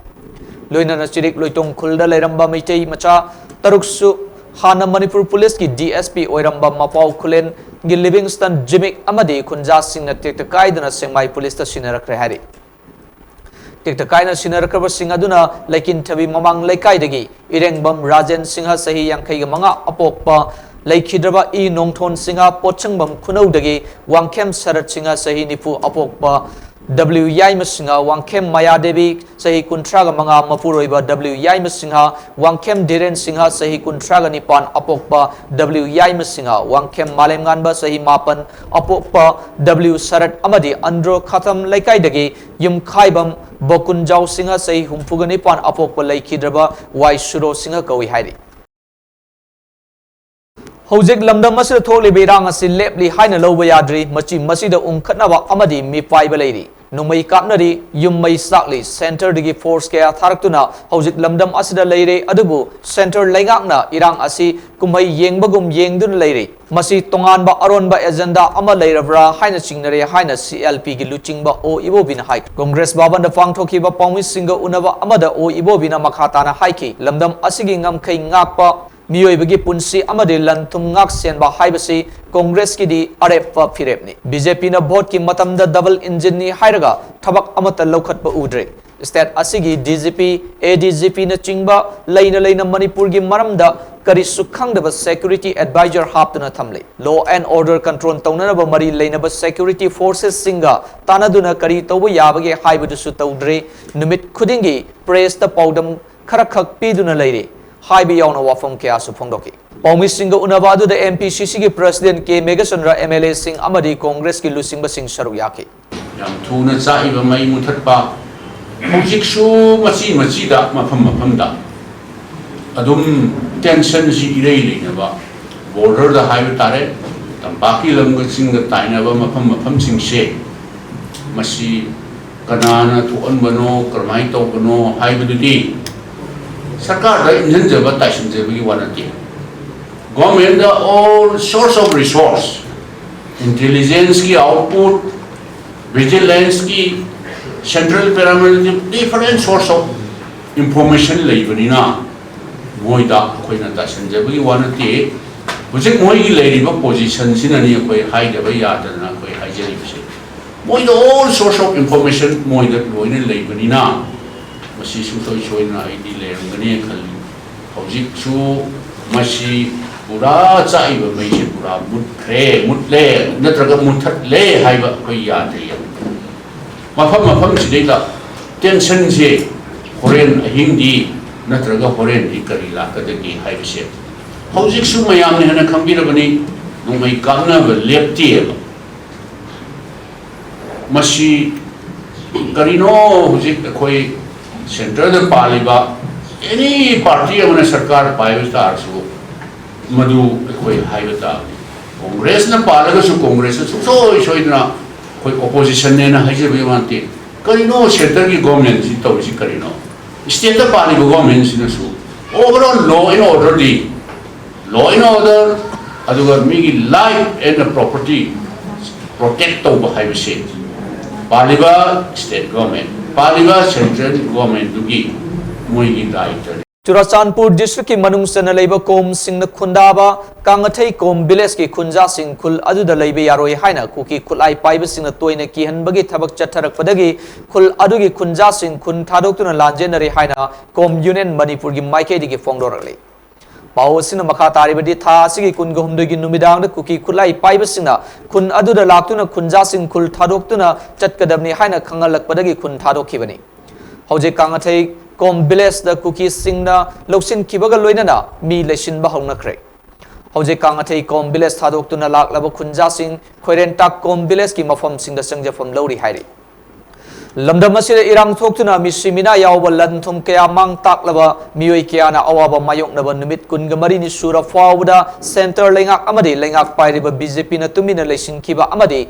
ꯂꯣꯏꯅꯅ ꯆꯤꯔꯤꯛ ꯂꯣꯏꯇꯣꯡ ꯈꯨꯜꯗ ꯂꯩꯔꯝꯕ ꯃꯩꯇꯩ ꯃꯆꯥ ꯇꯔꯨꯛꯁꯨ ꯍꯥꯟꯅ ꯃꯅꯤꯄꯨꯔ ꯄꯨꯂꯤꯁꯀꯤ ꯗꯤ ꯑꯦꯁ ꯄꯤ ꯑꯣꯏꯔꯝꯕ ꯃꯄꯥꯎ ꯈꯨꯂꯦꯟꯒꯤ ꯂꯤꯚꯤꯡꯁꯇꯟ ꯖꯤꯃꯤꯛ ꯑꯃꯗꯤ ꯈꯨꯟꯖꯥꯁꯤꯡꯅ ꯇꯦꯛꯇ ꯀꯥꯏꯗꯅ ꯁꯦꯡꯃꯥꯏ ꯄꯨꯂꯤꯁꯇ ꯁꯤꯟꯅꯔꯛꯈ꯭ꯔꯦ ꯍꯥꯏꯔꯤ꯫ ꯇꯦꯛꯇ ꯀꯥꯏꯅ ꯁꯤꯟꯅꯔꯛꯈ꯭ꯔꯕꯁꯤꯡ ꯑꯗꯨꯅ ꯂꯩꯀꯤꯟꯊꯕꯤ ꯃꯃꯥꯡ ꯂꯩꯀꯥꯏꯗꯒꯤ ꯏꯔꯦꯡꯕꯝ ꯔꯥꯖꯦꯟ ꯁꯤꯡꯍ, ꯆꯍꯤ ꯌꯥꯡꯈꯩꯒ ꯃꯉꯥ, ꯑꯄꯣꯛꯄ ꯂꯩꯈꯤꯗ꯭ꯔꯕ ꯏ ꯅꯣꯡꯊꯣꯟ ꯁꯤꯡꯍ, ꯄꯣꯠꯁꯪꯕꯝ ꯈꯨꯅꯧꯗꯒꯤ ꯋꯥꯡꯈꯦꯝ ꯁꯔꯠ ꯁꯤꯡꯍ, ꯆꯍꯤ ꯅꯤꯐꯨ, ꯑꯄꯣꯛꯄ ꯗꯕ꯭ꯂꯤꯎ ꯌꯥꯏꯃ ꯁꯤꯡꯍ, ꯋꯥꯡꯈꯦꯝ ꯃꯌꯥꯗꯦꯕꯤ, ꯆꯍꯤ ꯀꯨꯟꯊ꯭ꯔꯥꯒ ꯃꯉꯥ, ꯃꯄꯨꯔꯣꯏꯕ ꯗꯕ꯭ꯂꯤꯎ ꯌꯥꯏꯃ ꯁꯤꯡꯍ, ꯋꯥꯡꯈꯦꯝ ꯙꯤꯔꯦꯟ ꯁꯤꯡꯍ, ꯆꯍꯤ ꯀꯨꯟꯊ꯭ꯔꯥꯒ ꯅꯤꯄꯥꯟ, ꯑꯄꯣꯛꯄ ꯗꯕ꯭ꯂꯤꯎ ꯌꯥꯏꯃ ꯁꯤꯡꯍ, ꯋꯥꯡꯈꯦꯝ ꯃꯥꯂꯦꯝꯉꯥꯟꯕ, ꯆꯍꯤ ꯃꯥꯄꯟ, ꯑꯄꯣꯛꯄ ꯗꯕ꯭ꯂꯤꯎ ꯁꯔꯠ ꯑꯃꯗꯤ ꯑꯟꯗ꯭ꯔꯣ ꯈꯥꯊꯝ ꯂꯩꯀꯥꯏꯗꯒꯤ ꯌꯨꯝꯈꯥꯏꯕꯝ ꯕꯣꯀꯨꯟꯖꯥꯎ ꯁꯤꯡꯍ, ꯆꯍꯤ ꯍꯨꯝꯐꯨꯒ ꯅꯤꯄꯥꯟ, ꯑꯄꯣꯛꯄ ꯂꯩꯈꯤꯗ꯭ꯔꯕ ꯋꯥꯏ ꯁꯨꯔꯣ ꯁꯤꯡꯍ ꯀꯧꯏ ꯍꯥꯏꯔꯤ꯫ ꯍꯧꯖꯤꯛ ꯂꯝꯗꯝ ꯑꯁꯤꯗ ꯊꯣꯛꯂꯤꯕ ꯏꯔꯥꯡ ꯑꯁꯤ ꯂꯦꯞꯂꯤ ꯍꯥꯏꯅ ꯂꯧꯕ ꯌꯥꯗ꯭ꯔꯤ꯫ ꯃꯆꯤ ꯃꯆꯤꯗ ꯎꯪꯈꯠꯅꯕ ꯑꯃꯗꯤ ꯃꯤꯄꯥꯏꯕ ꯂꯩꯔꯤ꯫ ꯅꯣꯡꯃꯩ ꯀꯥꯞꯅꯔꯤ, ꯌꯨꯝ ꯃꯩ ꯆꯥꯛꯂꯤ꯫ ꯁꯦꯟꯇꯔꯗꯒꯤ ꯐꯣꯔꯁ ꯀꯌꯥ ꯊꯥꯔꯛꯇꯨꯅ ꯍꯧꯖꯤꯛ ꯂꯝꯗꯝ ꯑꯁꯤꯗ ꯂꯩꯔꯦ꯫ ꯑꯗꯨꯕꯨ ꯁꯦꯟꯇꯔ ꯂꯩꯉꯥꯛꯅ ꯏꯔꯥꯡ ꯑꯁꯤ ꯀꯨꯝꯍꯩ ꯌꯦꯡꯕꯒꯨꯝ ꯌꯦꯡꯗꯨꯅ ꯂꯩꯔꯦ꯫ ꯃꯁꯤ ꯇꯣꯉꯥꯟꯕ ꯑꯔꯣꯟꯕ ꯑꯦꯖꯦꯟꯗꯥ ꯑꯃ ꯂꯩꯔꯕ꯭ꯔꯥ ꯍꯥꯏꯅ ꯆꯤꯡꯅꯔꯦ ꯍꯥꯏꯅ ꯁꯤ ꯑꯦꯜ ꯄꯤꯒꯤ ꯂꯨꯆꯤꯡꯕ ꯑꯣ ꯏꯕꯣꯕꯤꯅ ꯍꯥꯏ꯫ ꯀꯣꯡꯒ꯭ꯔꯦꯁ ꯚꯕꯟꯗ ꯄꯥꯡꯊꯣꯛꯈꯤꯕ ꯄꯥꯎꯃꯤꯁꯤꯡꯒ ꯎꯅꯕ ꯑꯃꯗ ꯑꯣ ꯏꯕꯣꯕꯤꯅ ꯃꯈꯥ ꯇꯥꯅ ꯍꯥꯏꯈꯤ, ꯂꯝꯗꯝ ꯑꯁꯤꯒꯤ ꯉꯝꯈꯩ ꯉꯥꯛꯄ, ꯃꯤꯑꯣꯏꯕꯒꯤ ꯄꯨꯟꯁꯤ ꯑꯃꯗꯤ ꯂꯟ ꯊꯨꯝ ꯉꯥꯛ ꯁꯦꯟꯕ ꯍꯥꯏꯕꯁꯤ ꯀꯣꯡꯒ꯭ꯔꯦꯁꯀꯤꯗꯤ ꯑꯔꯦꯞꯄ ꯐꯤꯔꯦꯞꯅꯤ꯫ ꯕꯤ ꯖꯦ ꯄꯤꯅ ꯚꯣꯠꯀꯤ ꯃꯇꯝꯗ ꯗꯕꯜ ꯏꯟꯖꯤꯟꯅꯤ ꯍꯥꯏꯔꯒ ꯊꯕꯛ ꯑꯃꯠꯇ ꯂꯧꯈꯠꯄ ꯎꯗ꯭ꯔꯦ꯫ ꯁ꯭ꯇꯦꯠ ꯑꯁꯤꯒꯤ ꯗꯤ ꯖꯤ ꯄꯤ, ꯑꯦ ꯗꯤ ꯖꯤ ꯄꯤꯅ ꯆꯤꯡꯕ ꯂꯩꯅ ꯂꯩꯅ ꯃꯅꯤꯄꯨꯔꯒꯤ ꯃꯔꯝꯗ ꯀꯔꯤꯁꯨ ꯈꯪꯗꯕ ꯁꯦꯀ꯭ꯌꯨꯔꯤꯇꯤ ꯑꯦꯗꯚꯥꯏꯖꯔ ꯍꯥꯞꯇꯨꯅ ꯊꯝꯂꯦ꯫ ꯂꯣ ꯑꯦꯟ ꯑꯣꯔꯗꯔ ꯀꯟꯇ꯭ꯔꯣꯜ ꯇꯧꯅꯅꯕ ꯃꯔꯤ ꯂꯩꯅꯕ ꯁꯦꯀ꯭ꯌꯨꯔꯤꯇꯤ ꯐꯣꯔꯁꯦꯁꯁꯤꯡꯒ ꯇꯥꯟꯅꯗꯨꯅ ꯀꯔꯤ ꯇꯧꯕ ꯌꯥꯕꯒꯦ ꯍꯥꯏꯕꯗꯨꯁꯨ ꯇꯧꯗ꯭ꯔꯦ꯫ ꯅꯨꯃꯤꯠ ꯈꯨꯗꯤꯡꯒꯤ ꯄ꯭ꯔꯦꯁꯇ ꯄꯥꯎꯗꯝ ꯈꯔꯈꯛ ꯄꯤꯗꯨꯅ ꯂꯩꯔꯤ ꯍꯥꯏꯕ ꯌꯥꯎꯅ ꯋꯥꯐꯝ ꯀꯌꯥꯁꯨ ꯐꯣꯡꯗꯣꯛꯈꯤ꯫ ꯄꯥꯎꯃꯤꯁꯤꯡꯒ ꯎꯅꯕ ꯑꯗꯨꯗ ꯑꯦꯝ ꯄꯤ ꯁꯤ ꯁꯤꯒꯤ ꯄ꯭ꯔꯁꯤꯗꯦꯟꯠ ꯀꯦ ꯃꯦꯘꯆꯟꯗ꯭ꯔ, ꯑꯦꯝ ꯑꯦꯜ ꯑꯦꯁꯤꯡ ꯑꯃꯗꯤ ꯀꯣꯡꯒ꯭ꯔꯦꯁꯀꯤ ꯂꯨꯆꯤꯡꯕꯁꯤꯡ ꯁꯔꯨꯛ ꯌꯥꯈꯤ꯫ ꯌꯥꯝ ꯊꯨꯅ ꯆꯥꯛꯏꯕ ꯃꯩ ꯃꯨꯊꯠꯄ, ꯍꯧꯖꯤꯛꯁꯨ ꯃꯆꯤ ꯃꯆꯤꯗ, ꯃꯐꯝ ꯃꯐꯝꯗ ꯑꯗꯨꯝ ꯇꯦꯟꯁꯟꯁꯤ ꯏꯔꯩ ꯂꯩꯅꯕ, ꯕꯣꯔꯗꯔꯗ ꯍꯥꯏꯕ ꯇꯥꯔꯦ, ꯇꯝꯄꯥꯛꯀꯤ ꯂꯝꯒ ꯆꯤꯡꯒ ꯇꯥꯏꯅꯕ ꯃꯐꯝ ꯃꯐꯝꯁꯤꯡꯁꯦ, ꯃꯁꯤ ꯀꯅꯥꯅ ꯊꯣꯛꯍꯟꯕꯅꯣ, ꯀꯔꯝꯍꯥꯏꯅ ꯇꯧꯕꯅꯣ ꯍꯥꯏꯕꯗꯨꯗꯤ ꯁꯔꯀꯥꯔꯗ ꯏꯟꯖꯟꯖꯕ, ꯇꯥꯏꯁꯤꯟꯖꯕꯒꯤ ꯋꯥ ꯅꯠꯇꯦ꯫ Government the all source of resource, intelligence ꯀꯤ output, vigilance ꯀꯤ, central paramilitary, different source of information ꯂꯩꯕꯅꯤꯅ, ꯃꯣꯏꯗ ꯑꯩꯈꯣꯏꯅ ꯇꯥꯁꯟꯖꯕꯒꯤ ꯋꯥ ꯅꯠꯇꯦ꯫ ꯍꯧꯖꯤꯛ ꯃꯣꯏꯒꯤ ꯂꯩꯔꯤꯕ ꯄꯣꯖꯤꯁꯟꯁꯤꯅꯅꯤ ꯑꯩꯈꯣꯏ ꯍꯥꯏꯗꯕ ꯌꯥꯗꯗꯅ ꯑꯩꯈꯣꯏ ꯍꯥꯏꯖꯔꯤꯕꯁꯦ꯫ ꯃꯣꯏꯗ all source of information ꯃꯣꯏꯗ ꯂꯣꯏꯅ ꯂꯩꯕꯅꯤꯅ, ꯃꯁꯤ ꯁꯨꯡꯁꯣꯏ ꯁꯣꯏꯗꯅ ꯑꯩꯗꯤ ꯂꯩꯔꯝꯒꯅꯤ ꯈꯜꯂꯤ꯫ ꯍꯧꯖꯤꯛꯁꯨ ꯃꯁꯤ ꯄꯨꯔꯥ ꯆꯥꯛꯏꯕ ꯃꯩꯁꯦ ꯄꯨꯔꯥ ꯃꯨꯠꯈ꯭ꯔꯦ, ꯃꯨꯠꯂꯦ, ꯅꯠꯇ꯭ꯔꯒ ꯃꯨꯠꯊꯠꯂꯦ ꯍꯥꯏꯕ ꯑꯩꯈꯣꯏ ꯌꯥꯗ꯭ꯔꯤ꯫ ꯃꯐꯝ ꯃꯐꯝꯁꯤꯗꯩꯗ ꯇꯦꯟꯁꯟꯁꯦ ꯍꯣꯔꯦꯟ ꯑꯍꯤꯡꯗꯤ ꯅꯠꯇ꯭ꯔꯒ ꯍꯣꯔꯦꯟꯗꯤ ꯀꯔꯤ ꯂꯥꯛꯀꯗꯒꯦ ꯍꯥꯏꯕꯁꯦ ꯍꯧꯖꯤꯛꯁꯨ ꯃꯌꯥꯝꯅ ꯍꯦꯟꯅ ꯈꯪꯕꯤꯔꯕꯅꯤ꯫ ꯅꯣꯡꯃꯩ ꯀꯥꯞꯅꯕ ꯂꯦꯞꯇꯦꯕ꯫ ꯃꯁꯤ ꯀꯔꯤꯅꯣ? ꯍꯧꯖꯤꯛ ꯑꯩꯈꯣꯏ ꯁꯦꯟꯇꯔꯗ ꯄꯥꯜꯂꯤꯕ ꯑꯦꯅꯤ ꯄꯥꯔꯇꯤ ꯑꯃꯅ ꯁꯔꯀꯥꯔ ꯄꯥꯏꯕ ꯇꯥꯔꯁꯨ, ꯃꯗꯨ ꯑꯩꯈꯣꯏ ꯍꯥꯏꯕ ꯇꯥꯕꯅꯤ꯫ ꯀꯣꯡꯒ꯭ꯔꯦꯁꯅ ꯄꯥꯜꯂꯒꯁꯨ ꯀꯣꯡꯒ꯭ꯔꯦꯁꯅ ꯁꯨꯡꯁꯣꯏ ꯁꯣꯏꯗꯅ ꯑꯩꯈꯣꯏ ꯑꯣꯄꯣꯖꯤꯁꯟꯅꯦꯅ ꯍꯥꯏꯖꯕ ꯌꯥꯕ ꯅꯠꯇꯦ꯫ ꯀꯔꯤꯅꯣ ꯁꯦꯟꯇꯔꯒꯤ ꯒꯣꯔꯃꯦꯟꯁꯤ ꯇꯧꯔꯤꯁꯤ ꯀꯔꯤꯅꯣ? ꯁ꯭ꯇꯦꯠꯇ ꯄꯥꯜꯂꯤꯕ ꯒꯣꯔꯃꯦꯟꯁꯤꯅꯁꯨ overall law and orderꯗꯤ, law and order, ꯑꯗꯨꯒ ꯃꯤꯒꯤ life and property protect ꯇꯧꯕ ꯍꯥꯏꯕꯁꯤ ꯄꯥꯜꯂꯤꯕ ꯁ꯭ꯇꯦꯠ ꯒꯣꯔꯃꯦꯟ, ꯄꯥꯜꯂꯤꯕ ꯁꯦꯟꯇ꯭ꯔꯦꯜ ꯒꯣꯔꯃꯦꯟꯗꯨꯒꯤ ꯃꯣꯏꯒꯤ ꯗꯥꯏꯇꯅꯤ꯫ ꯆꯨꯔꯥꯆꯥꯟꯄꯨꯔ ꯗꯤꯁꯇ꯭ꯔꯤꯛꯀꯤ ꯃꯅꯨꯡ ꯆꯟꯅ ꯂꯩꯕ ꯀꯣꯝꯁꯤꯡꯅ ꯈꯨꯟꯗꯥꯕ ꯀꯥꯡꯉꯊꯩ ꯀꯣꯝ ꯚꯤꯂꯦꯖꯀꯤ ꯈꯨꯟꯖꯥꯁꯤꯡ ꯈꯨꯜ ꯑꯗꯨꯗ ꯂꯩꯕ ꯌꯥꯔꯣꯏ ꯍꯥꯏꯅ ꯀꯨꯀꯤ ꯈꯨꯠꯂꯥꯏ ꯄꯥꯏꯕꯁꯤꯡꯅ ꯇꯣꯏꯅ ꯀꯤꯍꯟꯕꯒꯤ ꯊꯕꯛ ꯆꯠꯊꯔꯛꯄꯗꯒꯤ ꯈꯨꯜ ꯑꯗꯨꯒꯤ ꯈꯨꯟꯖꯥꯁꯤꯡ ꯈꯨꯟ ꯊꯥꯗꯣꯛꯇꯨꯅ ꯂꯥꯟꯖꯦꯟꯅꯔꯦ ꯍꯥꯏꯅ ꯀꯣꯝ ꯌꯨꯅꯤꯌꯟ ꯃꯅꯤꯄꯨꯔꯒꯤ ꯃꯥꯏꯀꯩꯗꯒꯤ ꯐꯣꯡꯗꯣꯔꯛꯂꯤ꯫ ꯄꯥꯎ ꯑꯁꯤꯅ ꯃꯈꯥ ꯇꯥꯔꯤꯕꯗꯤ, ꯊꯥ ꯑꯁꯤꯒꯤ ꯀꯨꯟꯒ ꯍꯨꯝꯗꯣꯏꯒꯤ ꯅꯨꯃꯤꯗꯥꯡꯗ ꯀꯨꯀꯤ ꯈꯨꯠꯂꯥꯏ ꯄꯥꯏꯕꯁꯤꯡꯅ ꯈꯨꯟ ꯑꯗꯨꯗ ꯂꯥꯛꯇꯨꯅ ꯈꯨꯟꯖꯥꯁꯤꯡ ꯈꯨꯜ ꯊꯥꯗꯣꯛꯇꯨꯅ ꯆꯠꯀꯗꯕꯅꯤ ꯍꯥꯏꯅ ꯈꯪꯍꯜꯂꯛꯄꯗꯒꯤ ꯈꯨꯟ ꯊꯥꯗꯣꯛꯈꯤꯕꯅꯤ꯫ ꯍꯧꯖꯤꯛ ꯀꯥꯡꯉꯊꯩ ꯀꯣꯝ ꯚꯤꯂꯦꯖꯇ ꯀꯨꯀꯤꯁꯤꯡꯅ ꯂꯧꯁꯤꯟꯈꯤꯕꯒ ꯂꯣꯏꯅꯅ ꯃꯤ ꯂꯩꯁꯤꯟꯕ ꯍꯧꯅꯈ꯭ꯔꯦ꯫ ꯍꯧꯖꯤꯛ ꯀꯥꯡꯉꯊꯩ ꯀꯣꯝ ꯚꯤꯂꯦꯖ ꯊꯥꯗꯣꯛꯇꯨꯅ ꯂꯥꯛꯂꯕ ꯈꯨꯟꯖꯥꯁꯤꯡ ꯈꯣꯏꯔꯦꯟꯇꯥꯛ ꯀꯣꯝ ꯚꯤꯂꯦꯖꯀꯤ ꯃꯐꯝꯁꯤꯡꯗ ꯆꯪꯖꯐꯝ ꯂꯧꯔꯤ ꯍꯥꯏꯔꯤ꯫ ꯂꯝꯗꯝ ꯑꯁꯤꯗ ꯏꯔꯥꯡ ꯊꯣꯛꯇꯨꯅ ꯃꯤꯁꯤ ꯃꯤꯅꯥ ꯌꯥꯎꯕ ꯂꯟ ꯊꯨꯝ ꯀꯌꯥ ꯃꯥꯡ ꯇꯥꯛꯂꯕ ꯃꯤꯑꯣꯏ ꯀꯌꯥꯅ ꯑꯋꯥꯕ ꯃꯥꯌꯣꯛꯅꯕ ꯅꯨꯃꯤꯠ ꯀꯨꯟꯒ ꯃꯔꯤꯅꯤ ꯁꯨꯔ ꯐꯥꯎꯕꯗ ꯁꯦꯟꯇꯔ ꯂꯩꯉꯥꯛ ꯑꯃꯗꯤ ꯂꯩꯉꯥꯛ ꯄꯥꯏꯔꯤꯕ ꯕꯤ ꯖꯦ ꯄꯤꯅ ꯇꯨꯃꯤꯟꯅ ꯂꯩꯁꯤꯟꯈꯤꯕ ꯑꯃꯗꯤ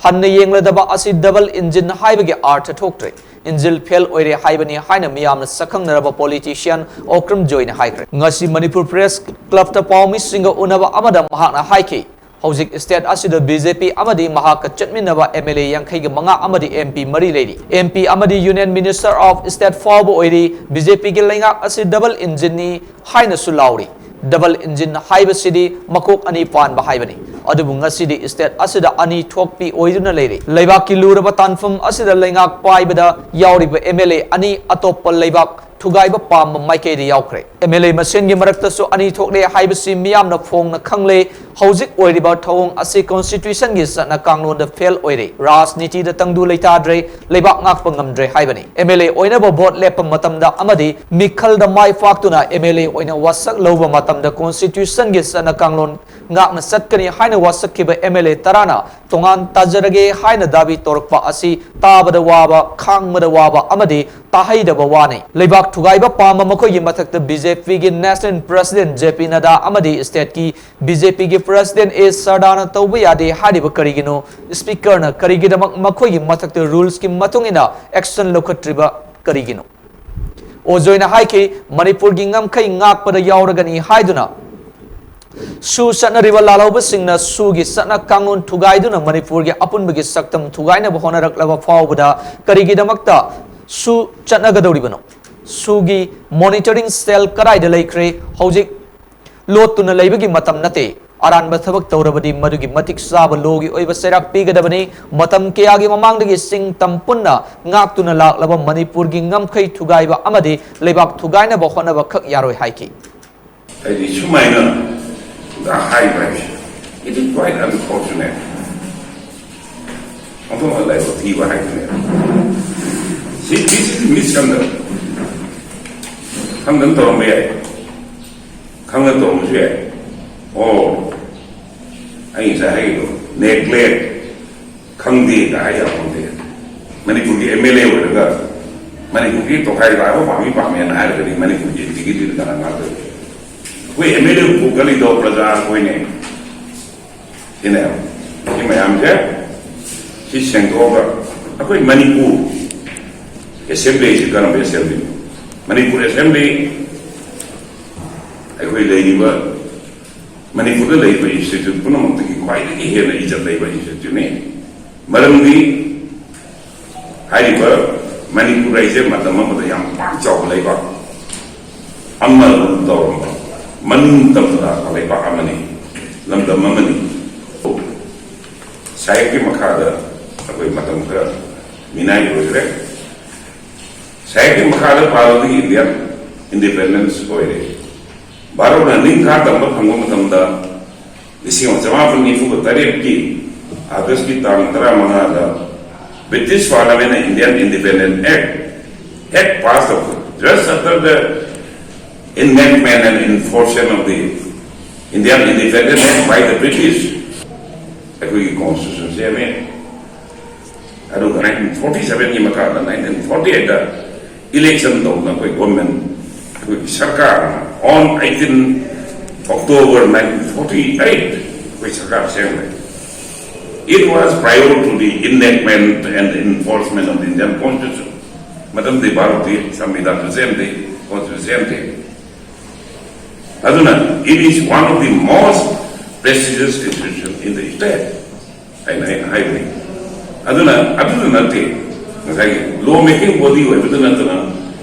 ꯍꯟꯅ ꯌꯦꯡꯂꯗꯕ ꯑꯁꯤ ꯗꯕꯜ ꯏꯟꯖꯤꯟ ꯍꯥꯏꯕꯒꯤ ꯑꯥꯔꯊ ꯊꯣꯛꯇ꯭ꯔꯦ꯫ ꯏꯟꯖꯤꯟ ꯐꯦꯜ ꯑꯣꯏꯔꯦ ꯍꯥꯏꯕꯅꯤ ꯍꯥꯏꯅ ꯃꯤꯌꯥꯝꯅ ꯁꯛꯈꯪꯅꯔꯕ ꯄꯣꯂꯤꯇꯤꯁꯤꯌꯥꯟ ꯑꯣꯀ꯭ꯔꯝ ꯖꯣꯏꯅ ꯍꯥꯏꯈ꯭ꯔꯦ꯫ ꯉꯁꯤ ꯃꯅꯤꯄꯨꯔ ꯄ꯭ꯔꯦꯁ ꯀ꯭ꯂꯕꯇ ꯄꯥꯎꯃꯤꯁꯤꯡꯒ ꯎꯅꯕ ꯑꯃꯗ ꯃꯍꯥꯛꯅ ꯍꯥꯏꯈꯤ, ꯍꯧꯖꯤꯛ state ꯑꯁꯤꯗ B J P ꯑꯃꯗꯤ ꯃꯍꯥꯛꯀ ꯆꯠꯃꯤꯟꯅꯕ M L A ꯌꯥꯡꯈꯩꯒ ꯃꯉꯥ ꯑꯃꯗꯤ M P ꯃꯔꯤ ꯂꯩꯔꯤ꯫ M P ꯑꯃꯗꯤ Union Minister of State ꯐꯥꯎꯕ ꯑꯣꯏꯔꯤ꯫ B J P ꯒꯤ ꯂꯩꯉꯥꯛ ꯑꯁꯤ double engine ꯅꯤ ꯍꯥꯏꯅꯁꯨ ꯂꯥꯎꯔꯤ꯫ Double engine ꯍꯥꯏꯕꯁꯤꯗꯤ ꯃꯀꯣꯛ ꯑꯅꯤ ꯄꯥꯟꯕ ꯍꯥꯏꯕꯅꯤ꯫ ꯑꯗꯨꯕꯨ ꯉꯁꯤꯗꯤ state ꯑꯁꯤꯗ ꯑꯅꯤ ꯊꯣꯛꯄꯤ ꯑꯣꯏꯗꯨꯅ ꯂꯩꯔꯤ꯫ ꯂꯩꯕꯥꯛꯀꯤ ꯂꯨꯔꯕ ꯇꯥꯟꯐꯝ ꯑꯁꯤꯗ ꯂꯩꯉꯥꯛ ꯄꯥꯏꯕꯗ ꯌꯥꯎꯔꯤꯕ M L A ꯑꯅꯤ ꯑꯇꯣꯞꯄ ꯂꯩꯕꯥꯛ ꯊꯨꯒꯥꯏꯕ ꯄꯥꯝꯕ ꯃꯥꯏꯀꯩꯗ ꯌꯥꯎꯈ꯭ꯔꯦ꯫ M L A ꯃꯁꯦꯟꯒꯤ ꯃꯔꯛꯇꯁꯨ ꯑꯅꯤ ꯊꯣꯛꯂꯦ ꯍꯥꯏꯕꯁꯤ ꯃꯤꯌꯥꯝꯅ ꯐꯣꯡꯅ ꯈꯪꯂꯦ꯫ ꯍꯧꯖꯤꯛ ꯑꯣꯏꯔꯤꯕ ꯊꯧꯑꯣꯡ ꯑꯁꯤ constitution ꯒꯤ ꯆꯠꯅ ꯀꯥꯡꯂꯣꯟꯗ fail ꯑꯣꯏꯔꯦ, ꯔꯥꯖꯅꯤꯇꯤꯗ ꯇꯪꯗꯨ ꯂꯩꯇꯥꯗ꯭ꯔꯦ, ꯂꯩꯕꯥꯛ ꯉꯥꯛꯄ ꯉꯝꯗ꯭ꯔꯦ ꯍꯥꯏꯕꯅꯤ꯫ M L A ꯑꯣꯏꯅꯕ vote ꯂꯦꯞꯄ ꯃꯇꯝꯗ ꯑꯃꯗꯤ ꯃꯤꯈꯜꯗ ꯃꯥꯏ ꯄꯥꯛꯇꯨꯅ M L A ꯑꯣꯏꯅ ꯋꯥꯁꯛ ꯂꯧꯕ ꯃꯇꯝꯗ constitution ꯒꯤ ꯆꯠꯅ ꯀꯥꯡꯂꯣꯟ ꯉꯥꯛꯅ ꯆꯠꯀꯅꯤ ꯍꯥꯏꯅ ꯋꯥꯁꯛꯈꯤꯕ M L A ꯇꯔꯥꯅ ꯇꯣꯉꯥꯟ ꯇꯥꯖꯔꯒꯦ ꯍꯥꯏꯅ ꯗꯥꯕꯤ ꯇꯧꯔꯛꯄ ꯑꯁꯤ ꯇꯥꯕꯗ ꯋꯥꯕ, ꯈꯥꯡꯕꯗ ꯋꯥꯕ ꯑꯃꯗꯤ ꯇꯥꯍꯩꯗꯕ ꯋꯥꯅꯤ꯫ ꯂꯩꯕꯥꯛ ꯊꯨꯒꯥꯏꯕ ꯄꯥꯝꯕ ꯃꯈꯣꯏꯒꯤ ꯃꯊꯛꯇ B J P ꯒꯤ National President J P Nadda ꯑꯃꯗꯤ state ꯀꯤ B J P ꯒꯤ President A ꯁꯔꯗꯥꯅ ꯇꯧꯕ ꯌꯥꯗꯦ ꯍꯥꯏꯔꯤꯕ ꯀꯔꯤꯒꯤꯅꯣ? Speaker ꯅ ꯀꯔꯤꯒꯤꯗꯃꯛ ꯃꯈꯣꯏꯒꯤ ꯃꯊꯛꯇ rules ꯀꯤ ꯃꯇꯨꯡ ꯏꯟꯅ action ꯂꯧꯈꯠꯇ꯭ꯔꯤꯕ ꯀꯔꯤꯒꯤꯅꯣ? ꯑꯣꯖꯣꯏꯅ ꯍꯥꯏꯈꯤ, ꯃꯅꯤꯄꯨꯔꯒꯤ ꯉꯝꯈꯩ ꯉꯥꯛꯄꯗ ꯌꯥꯎꯔꯒꯅꯤ ꯍꯥꯏꯗꯨꯅ ꯁꯨ ꯆꯠꯅꯔꯤꯕ ꯂꯥꯜꯍꯧꯕꯁꯤꯡꯅ ꯁꯨꯒꯤ ꯆꯠꯅ ꯀꯥꯡꯂꯣꯟ ꯊꯨꯒꯥꯏꯗꯨꯅ ꯃꯅꯤꯄꯨꯔꯒꯤ ꯑꯄꯨꯟꯕꯒꯤ ꯁꯛꯇꯝ ꯊꯨꯒꯥꯏꯅꯕ ꯍꯣꯠꯅꯔꯛꯂꯕ ꯐꯥꯎꯕꯗ ꯀꯔꯤꯒꯤꯗꯃꯛꯇ ꯁꯨ ꯆꯠꯅꯒꯗꯧꯔꯤꯕꯅꯣ? ꯁꯨꯒꯤ monitoring cell ꯀꯗꯥꯏꯗ ꯂꯩꯈ꯭ꯔꯦ? ꯍꯧꯖꯤꯛ ꯂꯣꯠꯇꯨꯅ ꯂꯩꯕꯒꯤ ꯃꯇꯝ ꯅꯠꯇꯦ꯫ ꯑꯔꯥꯟꯕ ꯊꯕꯛ ꯇꯧꯔꯕꯗꯤ ꯃꯗꯨꯒꯤ ꯃꯇꯤꯛ ꯆꯥꯕ ꯂꯣꯒꯤ ꯑꯣꯏꯕ ꯆꯩꯔꯥꯛ ꯄꯤꯒꯗꯕꯅꯤ꯫ ꯃꯇꯝ ꯀꯌꯥꯒꯤ ꯃꯃꯥꯡꯗꯒꯤ ꯆꯤꯡ ꯇꯝ ꯄꯨꯟꯅ ꯉꯥꯛꯇꯨꯅ ꯂꯥꯛꯂꯕ ꯃꯅꯤꯄꯨꯔꯒꯤ ꯉꯝꯈꯩ ꯊꯨꯒꯥꯏꯕ ꯑꯃꯗꯤ ꯂꯩꯕꯥꯛ ꯊꯨꯒꯥꯏꯅꯕ ꯍꯣꯠꯅꯕ ꯈꯛ ꯌꯥꯔꯣꯏ ꯍꯥꯏꯈꯤ꯫ ꯍꯥꯏꯗꯤ ꯁꯨꯃꯥꯏꯅ ꯍꯥꯏꯕ ꯍꯥꯏꯁꯦ, it is quite unfortunate. ꯑꯣꯟꯊꯣꯛꯅ ꯂꯥꯏꯕꯛ ꯊꯤꯕ ꯍꯥꯏꯗꯨꯅꯦ꯫ ꯁꯤ, this is misconduct. ꯈꯪꯗꯅ ꯇꯧꯔꯝꯕ ꯌꯥꯏ, ꯈꯪꯗꯅ ꯇꯧꯔꯝꯕꯁꯨ ꯌꯥꯏ꯫ ꯑꯣ, ꯑꯩ ꯉꯁꯥꯏ ꯍꯥꯏꯒꯤꯗꯣ, neglect, ꯈꯪꯗꯦ ꯀꯥꯏ ꯍꯥꯏ ꯌꯥꯄꯣꯟꯇꯦ꯫ ꯃꯅꯤꯄꯨꯔꯒꯤ M L A ꯑꯣꯏꯔꯒ ꯃꯅꯤꯄꯨꯔꯒꯤ ꯇꯣꯈꯥꯏ ꯇꯥꯕ ꯄꯥꯝꯃꯤ ꯄꯥꯝꯃꯦꯅ ꯍꯥꯏꯔꯒꯗꯤ ꯃꯅꯤꯄꯨꯔꯒꯤ integrity ꯗꯤ ꯀꯅꯥ ꯉꯥꯛꯇꯣꯏꯅꯣ? ꯑꯩꯈꯣꯏ M L A ꯄꯨꯈꯠꯂꯤꯗꯣ ꯄ꯭ꯔꯖꯥ ꯑꯩꯈꯣꯏꯅꯦ꯫ ꯁꯤꯅꯦ, ꯁꯤ ꯃꯌꯥꯝꯁꯦ, ꯁꯤ ꯁꯦꯡꯗꯣꯛꯑꯒ ꯑꯩꯈꯣꯏ ꯃꯅꯤꯄꯨꯔ assembly ꯁꯤ ꯀꯔꯝꯕ assembly ꯅꯣ? ꯃꯅꯤꯄꯨꯔ assembly ꯑꯩꯈꯣꯏ ꯂꯩꯔꯤꯕ ꯃꯅꯤꯄꯨꯔꯗ ꯂꯩꯕ ꯏꯟꯁꯇꯤꯇ꯭ꯌꯨꯠ ꯄꯨꯝꯅꯃꯛꯇꯒꯤ ꯈ꯭ꯋꯥꯏꯗꯒꯤ ꯍꯦꯟꯅ ꯏꯖꯠ ꯂꯩꯕ ꯏꯟꯁꯇꯤꯇ꯭ꯌꯨꯠꯅꯤ꯫ ꯃꯔꯝꯗꯤ ꯍꯥꯏꯔꯤꯕ ꯃꯅꯤꯄꯨꯔ ꯍꯥꯏꯁꯦ ꯃꯇꯝ ꯑꯃꯗ ꯌꯥꯝ ꯄꯥꯛ ꯆꯥꯎꯕ ꯂꯩꯕꯥꯛ ꯑꯃ ꯇꯧꯔꯝꯕ, ꯃꯅꯤꯡ ꯇꯝꯅ ꯂꯥꯛꯄ ꯂꯩꯕꯥꯛ ꯑꯃꯅꯤ, ꯂꯝꯗꯝ ꯑꯃꯅꯤ꯫ ꯁꯥꯍꯦꯕꯀꯤ ꯃꯈꯥꯗ ꯑꯩꯈꯣꯏ ꯃꯇꯝ ꯈꯔ ꯃꯤꯅꯥꯏ ꯑꯣꯏꯈ꯭ꯔꯦ꯫ ꯁꯥꯍꯦꯕꯀꯤ ꯃꯈꯥꯗ ꯚꯥꯔꯠꯀꯤ ꯏꯟꯗꯤꯌꯥ ꯏꯟꯗꯤꯄꯦꯟꯗꯦꯟꯁ ꯑꯣꯏꯔꯦ꯫ ꯚꯥꯔꯠꯅ ꯅꯤꯡꯈꯥ ꯇꯝꯕ ꯐꯪꯕ ꯃꯇꯝꯗ ꯂꯤꯁꯤꯡ ꯑꯃ ꯆꯃꯥꯄꯟ ꯅꯤꯐꯨꯒ ꯇꯔꯦꯠꯀꯤ ꯑꯥꯒꯁꯀꯤ ꯇꯥꯡ ꯇꯔꯥꯃꯉꯥꯗ British Parliament Indian Independent Act, Act passed of just after the enactment and enforcement of the Indian Independence Act by the British. ꯑꯩꯈꯣꯏꯒꯤ ꯀꯣꯟꯁꯇꯤꯇ꯭ꯌꯨꯁꯟ ꯁꯦꯝꯃꯦ꯫ ꯑꯗꯨꯒ ꯅꯥꯏꯟꯇꯤꯟ ꯐꯣꯔꯇꯤ ꯁꯚꯦꯟꯒꯤ ꯃꯈꯥꯗ ꯅꯥꯏꯟꯇꯤꯟ ꯐꯣꯔꯇꯤ ꯑꯩꯠꯇ ꯏꯂꯦꯛꯁꯟ ꯇꯧꯗꯅ ꯑꯩꯈꯣꯏ ꯒꯣꯔꯃꯦꯟ, ꯑꯩꯈꯣꯏꯒꯤ ꯁꯔꯀꯥꯔ on eighteen October nineteen forty eight ꯑꯩꯈꯣꯏ ꯁꯔꯀꯥꯔ ꯁꯦꯝꯈ꯭ꯔꯦ꯫ It was prior to the enactment and enforcement of the Indian Constitution. ꯃꯇꯝꯗꯤ ꯚꯥꯔꯠꯀꯤ ꯁꯪꯕꯤꯙꯥꯟꯁꯨ ꯁꯦꯝꯗꯦ, ꯀꯣꯟꯁꯇꯤꯇ꯭ꯌꯨꯁꯟ ꯁꯦꯝꯗꯦ꯫ ꯑꯗꯨꯅ it is one of the most prestigious institution in the state ꯍꯥꯏꯅ ꯑꯩꯅ ꯍꯥꯏꯕꯅꯤ꯫ ꯑꯗꯨꯅ ꯑꯗꯨꯗ ꯅꯠꯇꯦ, ꯉꯁꯥꯏꯒꯤ ꯂꯣ ꯃꯦꯀꯤꯡ ꯕꯣꯗꯤ ꯑꯣꯏꯕꯗ ꯅꯠꯇꯅ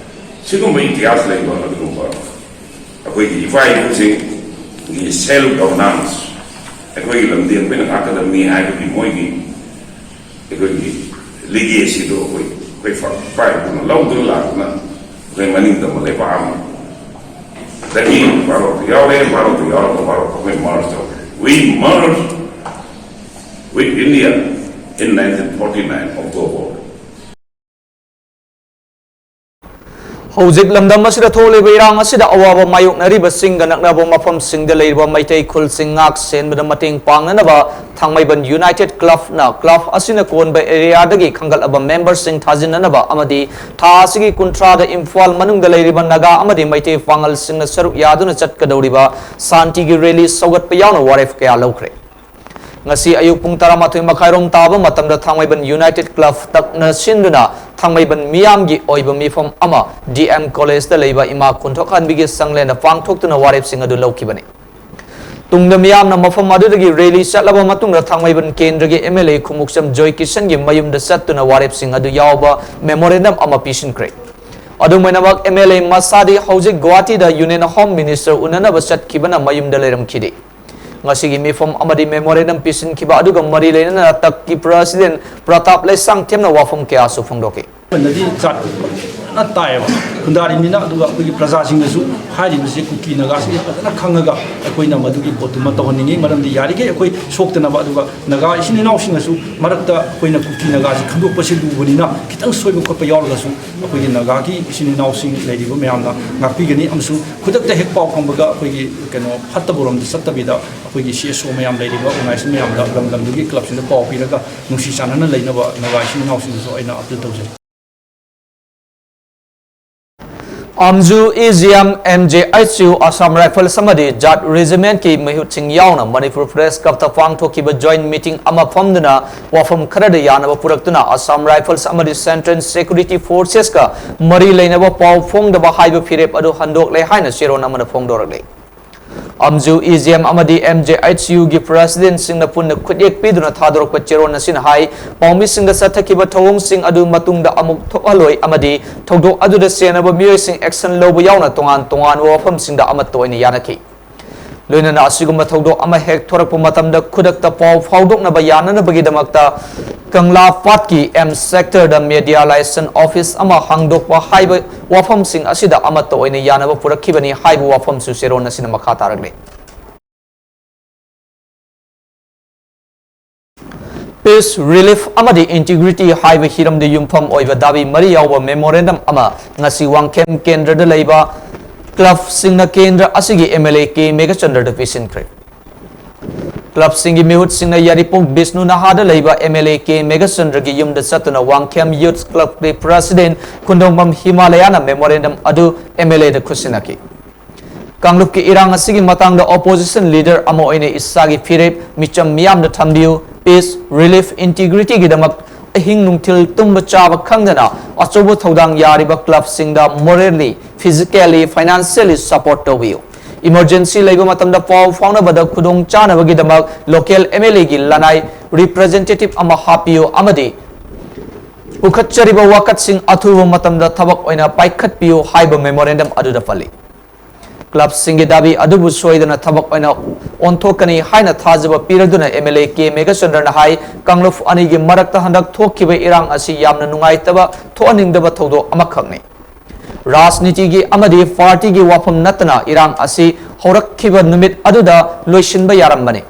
ꯁꯤꯒꯨꯝꯕ ꯏꯇꯤꯍꯥꯁ ꯂꯩꯕ ꯑꯗꯨꯒꯨꯝꯕ ꯑꯩꯈꯣꯏꯒꯤ ꯏꯄꯥ ꯏꯄꯨꯁꯤꯡꯒꯤ ꯁꯦꯜꯐ ꯒꯚꯔꯅꯥꯟꯁ ꯑꯩꯈꯣꯏꯒꯤ ꯂꯝꯗꯤ ꯑꯩꯈꯣꯏꯅ ꯉꯥꯛꯀꯗꯕꯅꯤ ꯍꯥꯏꯕꯒꯤ ꯃꯣꯏꯒꯤ ꯑꯩꯈꯣꯏꯒꯤ ꯂꯤꯒꯦꯁꯤꯗꯣ ꯑꯩꯈꯣꯏ ꯑꯩꯈꯣꯏ ꯏꯄꯥ ꯏꯄꯨꯅ ꯂꯧꯗꯨꯅ ꯂꯥꯛꯇꯨꯅ ꯑꯩꯈꯣꯏ ꯃꯅꯤꯡ ꯇꯝꯕ ꯂꯩꯕꯥꯛ ꯑꯃ ꯗꯒꯤ ꯚꯥꯔꯠꯇ ꯌꯥꯎꯔꯦ, ꯚꯥꯔꯠꯇ ꯌꯥꯎꯔꯒ ꯚꯥꯔꯠꯇ ꯑꯩꯈꯣꯏ ꯃꯔꯖ ꯇꯧꯔꯦ꯫ We merge with India in nineteen forty-nine October. ꯍꯧꯖꯤꯛ ꯂꯝꯗꯝ ꯑꯁꯤꯗ ꯊꯣꯛꯂꯤꯕ ꯏꯔꯥꯡ ꯑꯁꯤꯗ ꯑꯋꯥꯕ ꯃꯥꯌꯣꯛꯅꯔꯤꯕꯁꯤꯡꯒ ꯅꯛꯅꯕ ꯃꯐꯝꯁꯤꯡꯗ ꯂꯩꯔꯤꯕ ꯃꯩꯇꯩ ꯈꯨꯜꯁꯤꯡ ꯉꯥꯛ ꯁꯦꯟꯕꯗ ꯃꯇꯦꯡ ꯄꯥꯡꯅꯅꯕ ꯊꯥꯡꯃꯩꯕꯟ ꯌꯨꯅꯥꯏꯇꯦꯠ ꯀ꯭ꯂꯕꯅ ꯀ꯭ꯂꯕ ꯑꯁꯤꯅ ꯀꯣꯟꯕ ꯑꯦꯔꯤꯌꯥꯗꯒꯤ ꯈꯟꯒꯠꯂꯕ ꯃꯦꯝꯕꯔꯁꯤꯡ ꯊꯥꯖꯤꯟꯅꯅꯕ ꯑꯃꯗꯤ ꯊꯥ ꯑꯁꯤꯒꯤ ꯀꯨꯟꯊ꯭ꯔꯥꯗ ꯏꯝꯐꯥꯜ ꯃꯅꯨꯡꯗ ꯂꯩꯔꯤꯕ ꯅꯥꯒꯥ ꯑꯃꯗꯤ ꯃꯩꯇꯩ ꯄꯥꯉꯜꯁꯤꯡꯅ ꯁꯔꯨꯛ ꯌꯥꯗꯨꯅ ꯆꯠꯀꯗꯧꯔꯤꯕ ꯁꯥꯟꯇꯤꯒꯤ ꯔꯦꯂꯤ ꯁꯧꯒꯠꯄ ꯌꯥꯎꯅ ꯋꯥꯔꯦꯞ ꯀꯌꯥ ꯂꯧꯈ꯭ꯔꯦ꯫ ꯉꯁꯤ ꯑꯌꯨꯛ ꯄꯨꯡ ꯇꯔꯥꯃꯥꯊꯣꯏ ꯃꯈꯥꯏꯔꯣꯝ ꯇꯥꯕ ꯃꯇꯝꯗ ꯊꯥꯡꯃꯩꯕꯟ ꯌꯨꯅꯥꯏꯇꯦꯠ ꯀ꯭ꯂꯕ ꯇꯛꯅ ꯁꯤꯟꯗꯨꯅ ꯊꯥꯡꯃꯩꯕꯟ ꯃꯤꯌꯥꯝꯒꯤ ꯑꯣꯏꯕ ꯃꯤꯐꯝ ꯑꯃ ꯗꯤ ꯑꯦꯝ ꯀꯣꯂꯦꯖꯇ ꯂꯩꯕ ꯏꯃꯥ ꯈꯨꯟꯊꯣꯛꯍꯟꯕꯤꯒꯤ ꯁꯪꯂꯦꯟꯗ ꯄꯥꯡꯊꯣꯛꯇꯨꯅ ꯋꯥꯔꯦꯞꯁꯤꯡ ꯑꯗꯨ ꯂꯧꯈꯤꯕꯅꯤ꯫ ꯇꯨꯡꯗ ꯃꯤꯌꯥꯝꯅ ꯃꯐꯝ ꯑꯗꯨꯗꯒꯤ ꯔꯦꯂꯤ ꯆꯠꯂꯕ ꯃꯇꯨꯡꯗ ꯊꯥꯡꯃꯩꯕꯟ ꯀꯦꯟꯗ꯭ꯔꯒꯤ ꯑꯦꯝ ꯑꯦꯜ ꯑꯦ ꯈꯨꯃꯨꯛꯆꯝ ꯖꯣꯏ ꯀꯤꯁꯟꯒꯤ ꯃꯌꯨꯝꯗ ꯆꯠꯇꯨꯅ ꯋꯥꯔꯦꯞꯁꯤꯡ ꯑꯗꯨ ꯌꯥꯎꯕ ꯃꯦꯃꯣꯔꯦꯟꯗꯝ ꯑꯃ ꯄꯤꯁꯤꯟꯈ꯭ꯔꯦ꯫ ꯑꯗꯨꯝ ꯑꯣꯏꯅꯃꯛ, ꯑꯦꯝ ꯑꯦꯜ ꯑꯦ ꯃꯁꯥꯗꯤ ꯍꯧꯖꯤꯛ ꯒꯨꯋꯥꯍꯥꯇꯤꯗ ꯌꯨꯅꯤꯌꯟ ꯍꯣꯝ ꯃꯤꯅꯤꯁꯇꯔ ꯎꯅꯅꯕ ꯆꯠꯈꯤꯕꯅ ꯃꯌꯨꯝꯗ ꯂꯩꯔꯝꯈꯤꯗꯦ꯫ ꯉꯁꯤꯒꯤ ꯃꯤꯐꯝ ꯑꯃꯗꯤ ꯃꯦꯃꯣꯔꯦꯟꯗꯝ ꯄꯤꯁꯤꯟꯈꯤꯕ ꯑꯗꯨꯒ ꯃꯔꯤ ꯂꯩꯅꯅ ꯇꯛꯀꯤ ꯄ꯭ꯔꯁꯤꯗꯦꯟ ꯄ꯭ꯔꯇꯥꯞ ꯂꯩꯁꯥꯡꯊꯦꯝꯅ ꯋꯥꯐꯝ ꯀꯌꯥꯁꯨ ꯐꯣꯡꯗꯣꯛꯈꯤ꯫ ꯅꯗꯤ ꯖꯥꯠ ꯐꯖꯅ ꯇꯥꯏꯌꯦꯕ ꯈꯨꯟꯗꯥꯔꯤꯕꯅꯤꯅ, ꯑꯗꯨꯒ ꯑꯩꯈꯣꯏꯒꯤ ꯄ꯭ꯔꯖꯥꯁꯤꯡꯅꯁꯨ ꯍꯥꯏꯔꯤꯕꯁꯦ ꯀꯨꯀꯤ ꯅꯥꯒꯥꯁꯤꯡꯁꯦ ꯐꯖꯅ ꯈꯪꯉꯒ ꯑꯩꯈꯣꯏꯅ ꯃꯗꯨꯒꯤ ꯄꯣꯠꯇꯨꯃ ꯇꯧꯍꯟꯅꯤꯡꯉꯤ꯫ ꯃꯔꯝꯗꯤ ꯌꯥꯔꯤꯈꯩ ꯑꯩꯈꯣꯏ ꯁꯣꯛꯇꯅꯕ, ꯑꯗꯨꯒ ꯅꯥꯒꯥ ꯏꯆꯤꯟ ꯏꯅꯥꯎꯁꯤꯡꯅꯁꯨ ꯃꯔꯛꯇ ꯑꯩꯈꯣꯏꯅ ꯀꯨꯀꯤ ꯅꯥꯒꯥꯁꯤ ꯈꯟꯗꯣꯛꯄꯁꯤ ꯂꯨꯕꯅꯤꯅ, ꯈꯤꯇꯪ ꯁꯣꯏꯕ ꯈꯣꯠꯄ ꯌꯥꯎꯔꯒꯁꯨ ꯑꯩꯈꯣꯏꯒꯤ ꯅꯥꯒꯥꯒꯤ ꯏꯆꯤꯟ ꯏꯅꯥꯎꯁꯤꯡ ꯂꯩꯔꯤꯕ ꯃꯌꯥꯝꯅ ꯉꯥꯛꯄꯤꯒꯅꯤ꯫ ꯑꯃꯁꯨꯡ ꯈꯨꯗꯛꯇ ꯍꯦꯛ ꯄꯥꯎ ꯐꯪꯕꯒ ꯑꯩꯈꯣꯏꯒꯤ ꯀꯩꯅꯣ ꯐꯠꯇꯕꯔꯣꯝꯗ ꯆꯠꯇꯕꯤꯗ, ꯑꯩꯈꯣꯏꯒꯤ ꯁꯤ ꯑꯦꯁ ꯑꯣ ꯃꯌꯥꯝ ꯂꯩꯔꯤꯕ ꯑꯣꯔꯒꯅꯥꯏꯖꯦꯁꯟ ꯃꯌꯥꯝꯗ ꯂꯝ ꯂꯝꯗꯨꯒꯤ ꯀ꯭ꯂꯕꯁꯤꯡꯗ ꯄꯥꯎ ꯄꯤꯔꯒ ꯅꯨꯡꯁꯤ ꯆꯥꯟꯅꯅ ꯂꯩꯅꯕ ꯅꯥꯒꯥ ꯏꯆꯤꯟ ꯏꯅꯥꯎꯁꯤꯡꯗꯁꯨ ꯑꯩꯅ ꯑꯄꯤꯜ ꯇꯧꯖꯩ꯫ ꯑꯝꯖꯨ E G M, M J H U, Assam rifles ꯑꯃꯗꯤ ꯖꯥꯠ ꯔꯦꯖꯤꯃꯦꯟꯠꯀꯤ ꯃꯤꯍꯨꯠꯁꯤꯡ ꯌꯥꯎꯅ ꯃꯅꯤꯄꯨꯔ ꯄ꯭ꯔꯦꯁ ꯀ꯭ꯂꯕꯇ ꯄꯥꯡꯊꯣꯛꯈꯤꯕ ꯖꯣꯏꯟꯠ ꯃꯤꯇꯤꯡ ꯑꯃ ꯐꯝꯗꯨꯅ ꯋꯥꯐꯝ ꯈꯔꯗ ꯌꯥꯅꯕ ꯄꯨꯔꯛꯇꯨꯅ ꯑꯁꯥꯝ ꯔꯥꯏꯐꯜꯁ ꯑꯃꯗꯤ ꯁꯦꯟꯇ꯭ꯔꯦꯜ ꯁꯦꯀ꯭ꯌꯨꯔꯤꯇꯤ ꯐꯣꯔꯁꯦꯁꯀ ꯃꯔꯤ ꯂꯩꯅꯕ ꯄꯥꯎ ꯐꯣꯡꯗꯕ ꯍꯥꯏꯕ ꯐꯤꯔꯦꯞ ꯑꯗꯨ ꯍꯟꯗꯣꯛꯂꯦ ꯍꯥꯏꯅ ꯆꯦꯔꯣꯜ ꯑꯃꯅ ꯐꯣꯡꯗꯣꯔꯛꯂꯤ꯫ ꯑꯝꯖꯨ ꯏ ꯖꯤ ꯑꯦꯝ ꯑꯃꯗꯤ ꯑꯦꯝ ꯖꯦ ꯑꯩꯆ ꯌꯨꯒꯤ ꯄ꯭ꯔꯁꯤꯗꯦꯟꯠꯁꯤꯡꯅ ꯄꯨꯟꯅ ꯈꯨꯠꯌꯦꯛ ꯄꯤꯗꯨꯅ ꯊꯥꯗꯣꯔꯛꯄ ꯆꯦꯔꯣꯜ ꯑꯁꯤꯅ ꯍꯥꯏ, ꯄꯥꯎꯃꯤꯁꯤꯡꯗ ꯆꯠꯊꯈꯤꯕ ꯊꯧꯑꯣꯡꯁꯤꯡ ꯑꯗꯨ ꯃꯇꯨꯡꯗ ꯑꯃꯨꯛ ꯊꯣꯛꯍꯜꯂꯣꯏ ꯑꯃꯗꯤ ꯊꯧꯗꯣꯛ ꯑꯗꯨꯗ ꯆꯦꯟꯅꯕ ꯃꯤꯑꯣꯏꯁꯤꯡ ꯑꯦꯛꯁꯟ ꯂꯧꯕ ꯌꯥꯎꯅ ꯇꯣꯉꯥꯟ ꯇꯣꯉꯥꯟꯕ ꯋꯥꯐꯝꯁꯤꯡꯗ ꯑꯃꯠꯇ ꯑꯣꯏꯅ ꯌꯥꯅꯈꯤ꯫ ꯂꯣꯏꯅꯅ ꯑꯁꯤꯒꯨꯝꯕ ꯊꯧꯗꯣꯛ ꯑꯃ ꯍꯦꯛ ꯊꯣꯔꯛꯄ ꯃꯇꯝꯗ ꯈꯨꯗꯛꯇ ꯄꯥꯎ ꯐꯥꯎꯗꯣꯛꯅꯕ ꯌꯥꯅꯅꯕꯒꯤꯗꯃꯛꯇ ꯀꯪꯂꯥ ꯄꯥꯠꯀꯤ ꯑꯦꯝ ꯁꯦꯛꯇꯔꯗ ꯃꯦꯗꯤꯌꯥ ꯂꯥꯏꯁꯟ ꯑꯣꯐꯤꯁ ꯑꯃ ꯍꯥꯡꯗꯣꯛꯄ ꯍꯥꯏꯕ ꯋꯥꯐꯝꯁꯤꯡ ꯑꯁꯤꯗ ꯑꯃꯠꯇ ꯑꯣꯏꯅ ꯌꯥꯅꯕ ꯄꯨꯔꯛꯈꯤꯕꯅꯤ ꯍꯥꯏꯕ ꯋꯥꯐꯝꯁꯨ ꯆꯦꯔꯣꯜ ꯑꯁꯤꯅ ꯃꯈꯥ ꯇꯥꯔꯛꯂꯤ꯫ Peace, relief ꯑꯃꯗꯤ integrity ꯍꯥꯏꯕ ꯍꯤꯔꯝꯗ ꯌꯨꯝꯐꯝ ꯑꯣꯏꯕ ꯗꯥꯕꯤ ꯃꯔꯤ ꯌꯥꯎꯕ ꯃꯦꯃꯣꯔꯦꯟꯗꯝ ꯑꯃ ꯉꯁꯤ ꯋꯥꯡꯈꯦꯝ ꯀꯦꯟꯗ꯭ꯔꯗ ꯂꯩꯕ ꯀ꯭ꯂꯕꯁꯤꯡꯅ ꯀꯦꯟꯗ꯭ꯔ ꯑꯁꯤꯒꯤ ꯑꯦꯝ ꯑꯦꯜ ꯑꯦ ꯀꯦ ꯃꯦꯘꯆꯟꯗ꯭ꯔꯗ ꯄꯤꯁꯤꯟꯈ꯭ꯔꯦ꯫ ꯀ꯭ꯂꯕꯁꯤꯡꯒꯤ ꯃꯤꯍꯨꯠꯁꯤꯡꯅ ꯌꯥꯏꯔꯤꯄꯣꯛ ꯕꯤꯁꯅꯨ ꯅꯍꯥꯗ ꯂꯩꯕ ꯑꯦꯝ ꯑꯦꯜ ꯑꯦ ꯀꯦ ꯃꯦꯘꯆꯟꯗ꯭ꯔꯒꯤ ꯌꯨꯝꯗ ꯆꯠꯇꯨꯅ ꯋꯥꯡꯈꯦꯝ ꯌꯨꯊ ꯀ꯭ꯂꯕꯀꯤ ꯄ꯭ꯔꯁꯤꯗꯦꯟꯠ ꯈꯨꯟꯗꯣꯡꯕꯝ ꯍꯤꯃꯥꯂꯌꯥꯅ ꯃꯦꯃꯣꯔꯦꯟꯗꯝ ꯑꯗꯨ ꯑꯦꯝ ꯑꯦꯜ ꯑꯦꯗ ꯈꯨꯠꯁꯤꯟꯅꯈꯤ꯫ ꯀꯥꯡꯂꯨꯞꯀꯤ ꯏꯔꯥꯡ ꯑꯁꯤꯒꯤ ꯃꯇꯥꯡꯗ ꯑꯣꯄꯣꯖꯤꯁꯟ ꯂꯤꯗꯔ ꯑꯃ ꯑꯣꯏꯅ ꯏꯁꯥꯒꯤ ꯐꯤꯔꯦꯞ ꯃꯤꯆꯝ ꯃꯤꯌꯥꯝꯗ ꯊꯝꯕꯤꯌꯨ, peace, relief, integrityꯒꯤꯗꯃꯛ ꯑꯍꯤꯡ ꯅꯨꯡꯊꯤꯜ ꯇꯨꯝꯕ ꯆꯥꯕ ꯈꯪꯗꯅ ꯑꯆꯧꯕ ꯊꯧꯗꯥꯡ ꯌꯥꯔꯤꯕ ꯀ꯭ꯂꯕꯁꯤꯡꯗ morally, physically, financially support ꯇꯧꯕꯤꯌꯨ꯫ Emergency ꯂꯩꯕ ꯃꯇꯝꯗ ꯄꯥꯎ ꯐꯥꯎꯅꯕꯗ ꯈꯨꯗꯣꯡ ꯆꯥꯅꯕꯒꯤꯗꯃꯛ local M L A ꯒꯤ ꯂꯅꯥꯏ representative ꯑꯃ ꯍꯥꯞꯄꯤꯌꯨ ꯑꯃꯗꯤ ꯄꯨꯈꯠꯆꯔꯤꯕ ꯋꯥꯀꯠꯁꯤꯡ ꯑꯊꯨꯕ ꯃꯇꯝꯗ ꯊꯕꯛ ꯑꯣꯏꯅ ꯄꯥꯏꯈꯠꯄꯤꯌꯨ ꯍꯥꯏꯕ memorandum ꯑꯗꯨꯗ ꯄꯜꯂꯤ꯫ Club ꯁꯤꯡꯒꯤ ꯗꯥꯕꯤ ꯑꯗꯨꯕꯨ ꯁꯣꯏꯗꯅ ꯊꯕꯛ ꯑꯣꯏꯅ ꯑꯣꯟꯊꯣꯛꯀꯅꯤ ꯍꯥꯏꯅ ꯊꯥꯖꯕ ꯄꯤꯔꯗꯨꯅ M L A ꯀꯦ ꯃꯦꯘꯆꯟꯗ꯭ꯔꯅ ꯍꯥꯏ, ꯀꯥꯡꯂꯨꯞ ꯑꯅꯤꯒꯤ ꯃꯔꯛꯇ ꯍꯟꯗꯛ ꯊꯣꯛꯈꯤꯕ ꯏꯔꯥꯡ ꯑꯁꯤ ꯌꯥꯝꯅ ꯅꯨꯡꯉꯥꯏꯇꯕ, ꯊꯣꯛꯍꯟꯅꯤꯡꯗꯕ ꯊꯧꯗꯣꯛ ꯑꯃꯈꯛꯅꯤ꯫ ꯔꯥꯖꯅꯤꯇꯤꯒꯤ ꯑꯃꯗꯤ ꯄꯥꯔꯇꯤꯒꯤ ꯋꯥꯐꯝ ꯅꯠꯇꯅ ꯏꯔꯥꯡ ꯑꯁꯤ ꯍꯧꯔꯛꯈꯤꯕ ꯅꯨꯃꯤꯠ ꯑꯗꯨꯗ ꯂꯣꯏꯁꯤꯟꯕ ꯌꯥꯔꯝꯕꯅꯤ꯫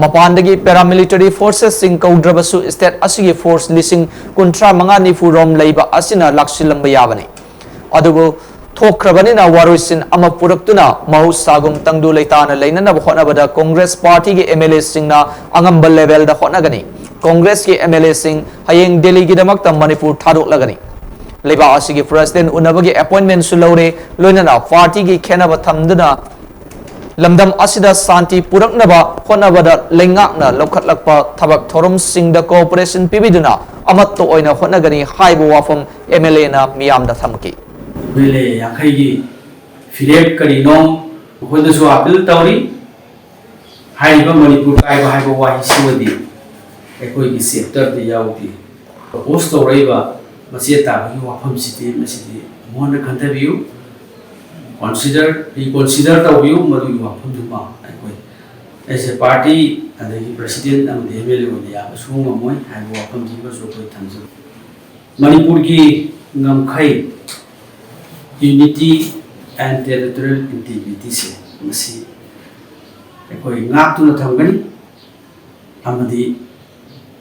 ꯃꯄꯥꯟꯗꯒꯤ paramilitary forces ꯁꯤꯡ ꯀꯧꯗ꯭ꯔꯕꯁꯨ state ꯑꯁꯤꯒꯤ force ꯂꯤꯁꯤꯡ ꯀꯨꯟꯊ꯭ꯔꯥ ꯃꯉꯥ ꯅꯤꯐꯨ ꯔꯣꯝ ꯂꯩꯕ ꯑꯁꯤꯅ ꯂꯥꯛꯁꯤꯜꯂꯝꯕ ꯌꯥꯕꯅꯤ꯫ ꯑꯗꯨꯕꯨ ꯊꯣꯛꯈ꯭ꯔꯕꯅꯤꯅ ꯋꯥꯔꯣꯏꯁꯤꯟ ꯑꯃ ꯄꯨꯔꯛꯇꯨꯅ ꯃꯍꯧꯁꯥꯒꯨꯝ ꯇꯪꯗꯨ ꯂꯩꯇꯥꯅ ꯂꯩꯅꯅꯕ ꯍꯣꯠꯅꯕꯗ Congress ꯄꯥꯔꯇꯤꯒꯤ M L A ꯁꯤꯡꯅ ꯑꯉꯝꯕ level ꯗ ꯍꯣꯠꯅꯒꯅꯤ꯫ Congress ꯀꯤ M L A ꯁꯤꯡ ꯍꯌꯦꯡ ꯗꯦꯜꯂꯤꯒꯤꯗꯃꯛꯇ ꯃꯅꯤꯄꯨꯔ ꯊꯥꯗꯣꯛꯂꯒꯅꯤ꯫ ꯂꯩꯕꯥꯛ ꯑꯁꯤꯒꯤ president ꯎꯅꯕꯒꯤ appointment ꯁꯨ ꯂꯧꯔꯦ꯫ ꯂꯣꯏꯅꯅ ꯄꯥꯔꯇꯤꯒꯤ ꯈꯦꯟꯅꯕ ꯊꯝꯗꯨꯅ ꯂꯝꯗꯝ ꯑꯁꯤꯗ ꯁꯥꯟꯇꯤ ꯄꯨꯔꯛꯅꯕ ꯍꯣꯠꯅꯕꯗ ꯂꯩꯉꯥꯛꯅ ꯂꯧꯈꯠꯂꯛꯄ ꯊꯕꯛ ꯊꯧꯔꯝꯁꯤꯡꯗ cooperation ꯄꯤꯕꯤꯗꯨꯅ ꯑꯃꯠꯇ ꯑꯣꯏꯅ ꯍꯣꯠꯅꯒꯅꯤ ꯍꯥꯏꯕ ꯋꯥꯐꯝ M L A ꯅ ꯃꯤꯌꯥꯝꯗ ꯊꯝꯈꯤ꯫ M L A ꯌꯥꯡꯈꯩꯒꯤ ꯐꯤꯔꯦꯞ ꯀꯔꯤꯅꯣ ꯃꯈꯣꯏꯗꯁꯨ appeal ꯇꯧꯔꯤ꯫ ꯍꯥꯏꯔꯤꯕ ꯃꯅꯤꯄꯨꯔ ꯀꯥꯏꯕ ꯍꯥꯏꯕ ꯋꯥꯍꯩꯁꯤꯃꯗꯤ ꯑꯩꯈꯣꯏꯒꯤ chapter ꯗ ꯌꯥꯎꯗꯦ꯫ Propose ꯇꯧꯔꯛꯏꯕ ꯃꯆꯦꯠ ꯇꯥꯕꯒꯤ ꯋꯥꯐꯝꯁꯤꯗꯤ ꯃꯁꯤꯗꯤ ꯃꯨꯟꯅ ꯈꯟꯊꯕꯤꯌꯨ, consider, reconsider ꯇꯧꯕꯤꯌꯨ꯫ ꯃꯗꯨꯒꯤ ꯋꯥꯐꯝꯗꯨꯃ ꯑꯩꯈꯣꯏ as a party ꯑꯗꯒꯤ president ꯑꯃꯗꯤ M L A ꯑꯣꯏꯅ ꯌꯥꯕ ꯁꯨꯡꯉꯝ ꯉꯝꯃꯣꯏ ꯍꯥꯏꯕ ꯋꯥꯐꯝꯁꯤꯃꯁꯨ ꯑꯩꯈꯣꯏ ꯊꯝꯖꯕ꯫ ꯃꯅꯤꯄꯨꯔꯒꯤ ꯉꯝꯈꯩ, unity and territorial integrity ꯁꯦ ꯃꯁꯤ ꯑꯩꯈꯣꯏ ꯉꯥꯛꯇꯨꯅ ꯊꯝꯒꯅꯤ ꯑꯃꯗꯤ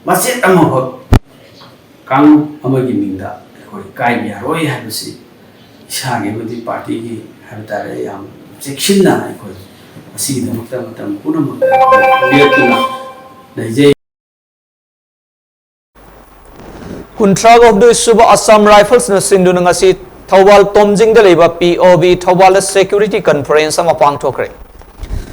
ꯃꯆꯦꯠ ꯑꯃꯈꯛ ꯀꯥꯡꯂꯨꯞ ꯑꯃꯒꯤ ꯃꯤꯡꯗ ꯑꯩꯈꯣꯏ ꯀꯥꯏꯕ ꯌꯥꯔꯣꯏ ꯍꯥꯏꯕꯁꯤ ꯏꯁꯥꯒꯤ ꯑꯃꯗꯤ ꯄꯥꯔꯇꯤꯒꯤ ꯍꯥꯏꯕ ꯇꯥꯔꯦ ꯌꯥꯝ ꯆꯦꯛꯁꯤꯟꯅ ꯑꯩꯈꯣꯏ ꯃꯁꯤꯒꯤꯗꯃꯛꯇ ꯃꯇꯝ ꯄꯨꯝꯅꯃꯛꯇ ꯂꯦꯞꯇꯨꯅ ꯂꯩꯖꯩ꯫ ꯀꯨꯟꯊ꯭ꯔꯥꯒ ꯍꯨꯝꯗꯣꯏ ꯁꯨꯕ Assam Rifles ꯅ ꯁꯤꯟꯗꯨꯅ ꯉꯁꯤ ꯊꯧꯕꯥꯜ ꯇꯣꯝꯖꯤꯡꯗ ꯂꯩꯕ P O B ꯊꯧꯕꯥꯜꯗ security conference ꯑꯃ ꯄꯥꯡꯊꯣꯛꯈ꯭ꯔꯦ꯫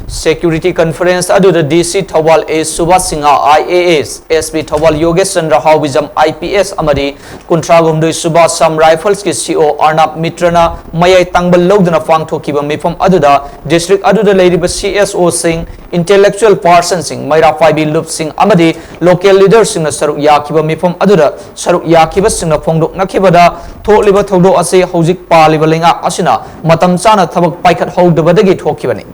Security conference ꯑꯗꯨꯗ D C Thoubal A Subhas Singh I A S, S P Thoubal ꯌꯣꯒꯦꯁ Chandra ꯍꯥꯎꯕꯤꯖꯝ I P S ꯑꯃꯗꯤ ꯀꯨꯟꯊ꯭ꯔꯥ ꯍꯨꯝꯗꯣꯏ ꯁꯨꯕ Assam Rifles ꯀꯤ C O ꯑꯔꯅꯥꯕ ꯃꯤꯇ꯭ꯔꯅ ꯃꯌꯥꯏ ꯇꯪꯕ ꯂꯧꯗꯨꯅ ꯄꯥꯡꯊꯣꯛꯈꯤꯕ ꯃꯤꯐꯝ ꯑꯗꯨꯗ district ꯑꯗꯨꯗ ꯂꯩꯔꯤꯕ C S O ꯁꯤꯡ, intellectual person ꯁꯤꯡ, ꯃꯩꯔꯥ ꯄꯥꯏꯕꯤ ꯂꯨꯞꯁꯤꯡ ꯑꯃꯗꯤ local leader ꯁꯤꯡꯅ ꯁꯔꯨꯛ ꯌꯥꯈꯤꯕ ꯃꯤꯐꯝ ꯑꯗꯨꯗ ꯁꯔꯨꯛ ꯌꯥꯈꯤꯕꯁꯤꯡꯅ ꯐꯣꯡꯗꯣꯛꯅꯈꯤꯕꯗ, ꯊꯣꯛꯂꯤꯕ ꯊꯧꯗꯣꯛ ꯑꯁꯤ ꯍꯧꯖꯤꯛ ꯄꯥꯜꯂꯤꯕ ꯂꯩꯉꯥꯛ ꯑꯁꯤꯅ ꯃꯇꯝ ꯆꯥꯅ ꯊꯕꯛ ꯄꯥꯏꯈꯠꯍꯧꯗꯕꯗꯒꯤ ꯊꯣꯛꯈꯤꯕꯅꯤ꯫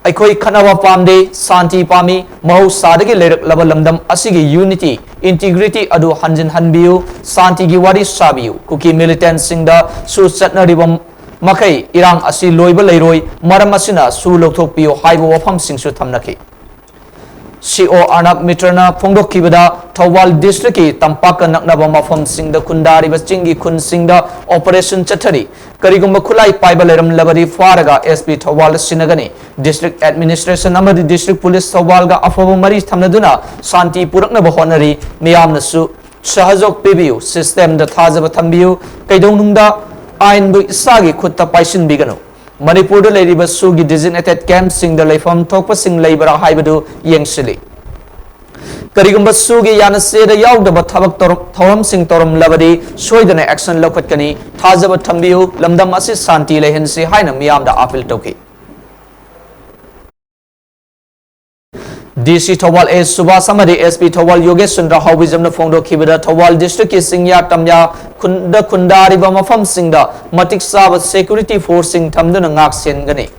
ꯑꯩꯈꯣꯏ ꯈꯠꯅꯕ ꯄꯥꯝꯗꯦ, ꯁꯥꯟꯇꯤ ꯄꯥꯝꯃꯤ꯫ ꯃꯍꯧꯁꯥꯗꯒꯤ ꯂꯩꯔꯛꯂꯕ ꯂꯝꯗꯝ ꯑꯁꯤꯒꯤ unity, integrity ꯑꯗꯨ ꯍꯟꯖꯤꯟꯍꯟꯕꯤꯌꯨ, ꯁꯥꯟꯇꯤꯒꯤ ꯋꯥꯔꯤ ꯁꯥꯕꯤꯌꯨ꯫ ꯀꯨꯀꯤ militant ꯁꯤꯡꯗ ꯁꯨ ꯆꯠꯅꯔꯤꯕ ꯃꯈꯩ ꯏꯔꯥꯡ ꯑꯁꯤ ꯂꯣꯏꯕ ꯂꯩꯔꯣꯏ, ꯃꯔꯝ ꯑꯁꯤꯅ ꯁꯨ ꯂꯧꯊꯣꯛꯄꯤꯌꯨ ꯍꯥꯏꯕ ꯋꯥꯐꯝꯁꯤꯡꯁꯨ ꯊꯝꯅꯈꯤ꯫ C O ꯑꯔꯅꯥꯕ ꯃꯤꯇ꯭ꯔꯅ ꯐꯣꯡꯗꯣꯛꯈꯤꯕꯗ, ꯊꯧꯕꯥꯜ district ꯀꯤ ꯇꯝꯄꯥꯛꯀ ꯅꯛꯅꯕ ꯃꯐꯝꯁꯤꯡꯗ ꯈꯨꯟꯗꯥꯔꯤꯕ ꯆꯤꯡꯒꯤ ꯈꯨꯟꯁꯤꯡꯗ operation ꯆꯠꯊꯔꯤ꯫ ꯀꯔꯤꯒꯨꯝꯕ ꯈꯨꯠꯂꯥꯏ ꯄꯥꯏꯕ ꯂꯩꯔꯝꯂꯕꯗꯤ ꯐꯥꯔꯒ S P ꯊꯧꯕꯥꯜꯗ ꯁꯤꯟꯅꯒꯅꯤ꯫ District administration ꯑꯃꯗꯤ district police ꯊꯧꯕꯥꯜꯒ ꯑꯐꯕ ꯃꯔꯤ ꯊꯝꯅꯗꯨꯅ ꯁꯥꯟꯇꯤ ꯄꯨꯔꯛꯅꯕ ꯍꯣꯠꯅꯔꯤ꯫ ꯃꯤꯌꯥꯝꯅꯁꯨ ꯁꯍꯖꯣꯛ ꯄꯤꯕꯤꯌꯨ, system ꯗ ꯊꯥꯖꯕ ꯊꯝꯕꯤꯌꯨ꯫ ꯀꯩꯗꯧꯅꯨꯡꯗ ꯑꯥꯏꯟꯕꯨ ꯏꯁꯥꯒꯤ ꯈꯨꯠꯇ ꯄꯥꯏꯁꯤꯟꯕꯤꯒꯅꯨ꯫ ꯃꯅꯤꯄꯨꯔꯗ ꯂꯩꯔꯤꯕ ꯁꯨꯒꯤ designated camp ꯁꯤꯡꯗ ꯂꯩꯐꯝ ꯊꯣꯛꯄꯁꯤꯡ ꯂꯩꯕ꯭ꯔꯥ ꯍꯥꯏꯕꯗꯨ ꯌꯦꯡꯁꯤꯜꯂꯤ꯫ ꯀꯔꯤꯒꯨꯝꯕ ꯁꯨꯒꯤ ꯌꯥꯅꯁꯦꯗ ꯌꯥꯎꯗꯕ ꯊꯕꯛ ꯇꯧꯔꯝ-, ꯊꯧꯔꯝꯁꯤꯡ ꯇꯧꯔꯝꯂꯕꯗꯤ ꯁꯣꯏꯗꯅ action ꯂꯧꯈꯠꯀꯅꯤ꯫ ꯊꯥꯖꯕ ꯊꯝꯕꯤꯌꯨ, ꯂꯝꯗꯝ ꯑꯁꯤ ꯁꯥꯟꯇꯤ ꯂꯩꯍꯟꯁꯤ ꯍꯥꯏꯅ ꯃꯤꯌꯥꯝꯗ appeal ꯇꯧꯈꯤ꯫ D C Thoubal A Subhas ꯑꯃꯗꯤ S P Thoubal ꯌꯣꯒꯦꯁ Chandra ꯍꯥꯎꯕꯤꯖꯝꯅ ꯐꯣꯡꯗꯣꯛꯈꯤꯕꯗ, Thoubal district ꯀꯤ ꯆꯤꯡꯌꯥ ꯇꯝꯌꯥ ꯈꯨꯟꯗ ꯈꯨꯟꯗꯥꯔꯤꯕ ꯃꯐꯝꯁꯤꯡꯗ ꯃꯇꯤꯛ ꯆꯥꯕ security force ꯁꯤꯡ ꯊꯝꯗꯨꯅ ꯉꯥꯛ ꯁꯦꯟꯒꯅꯤ꯫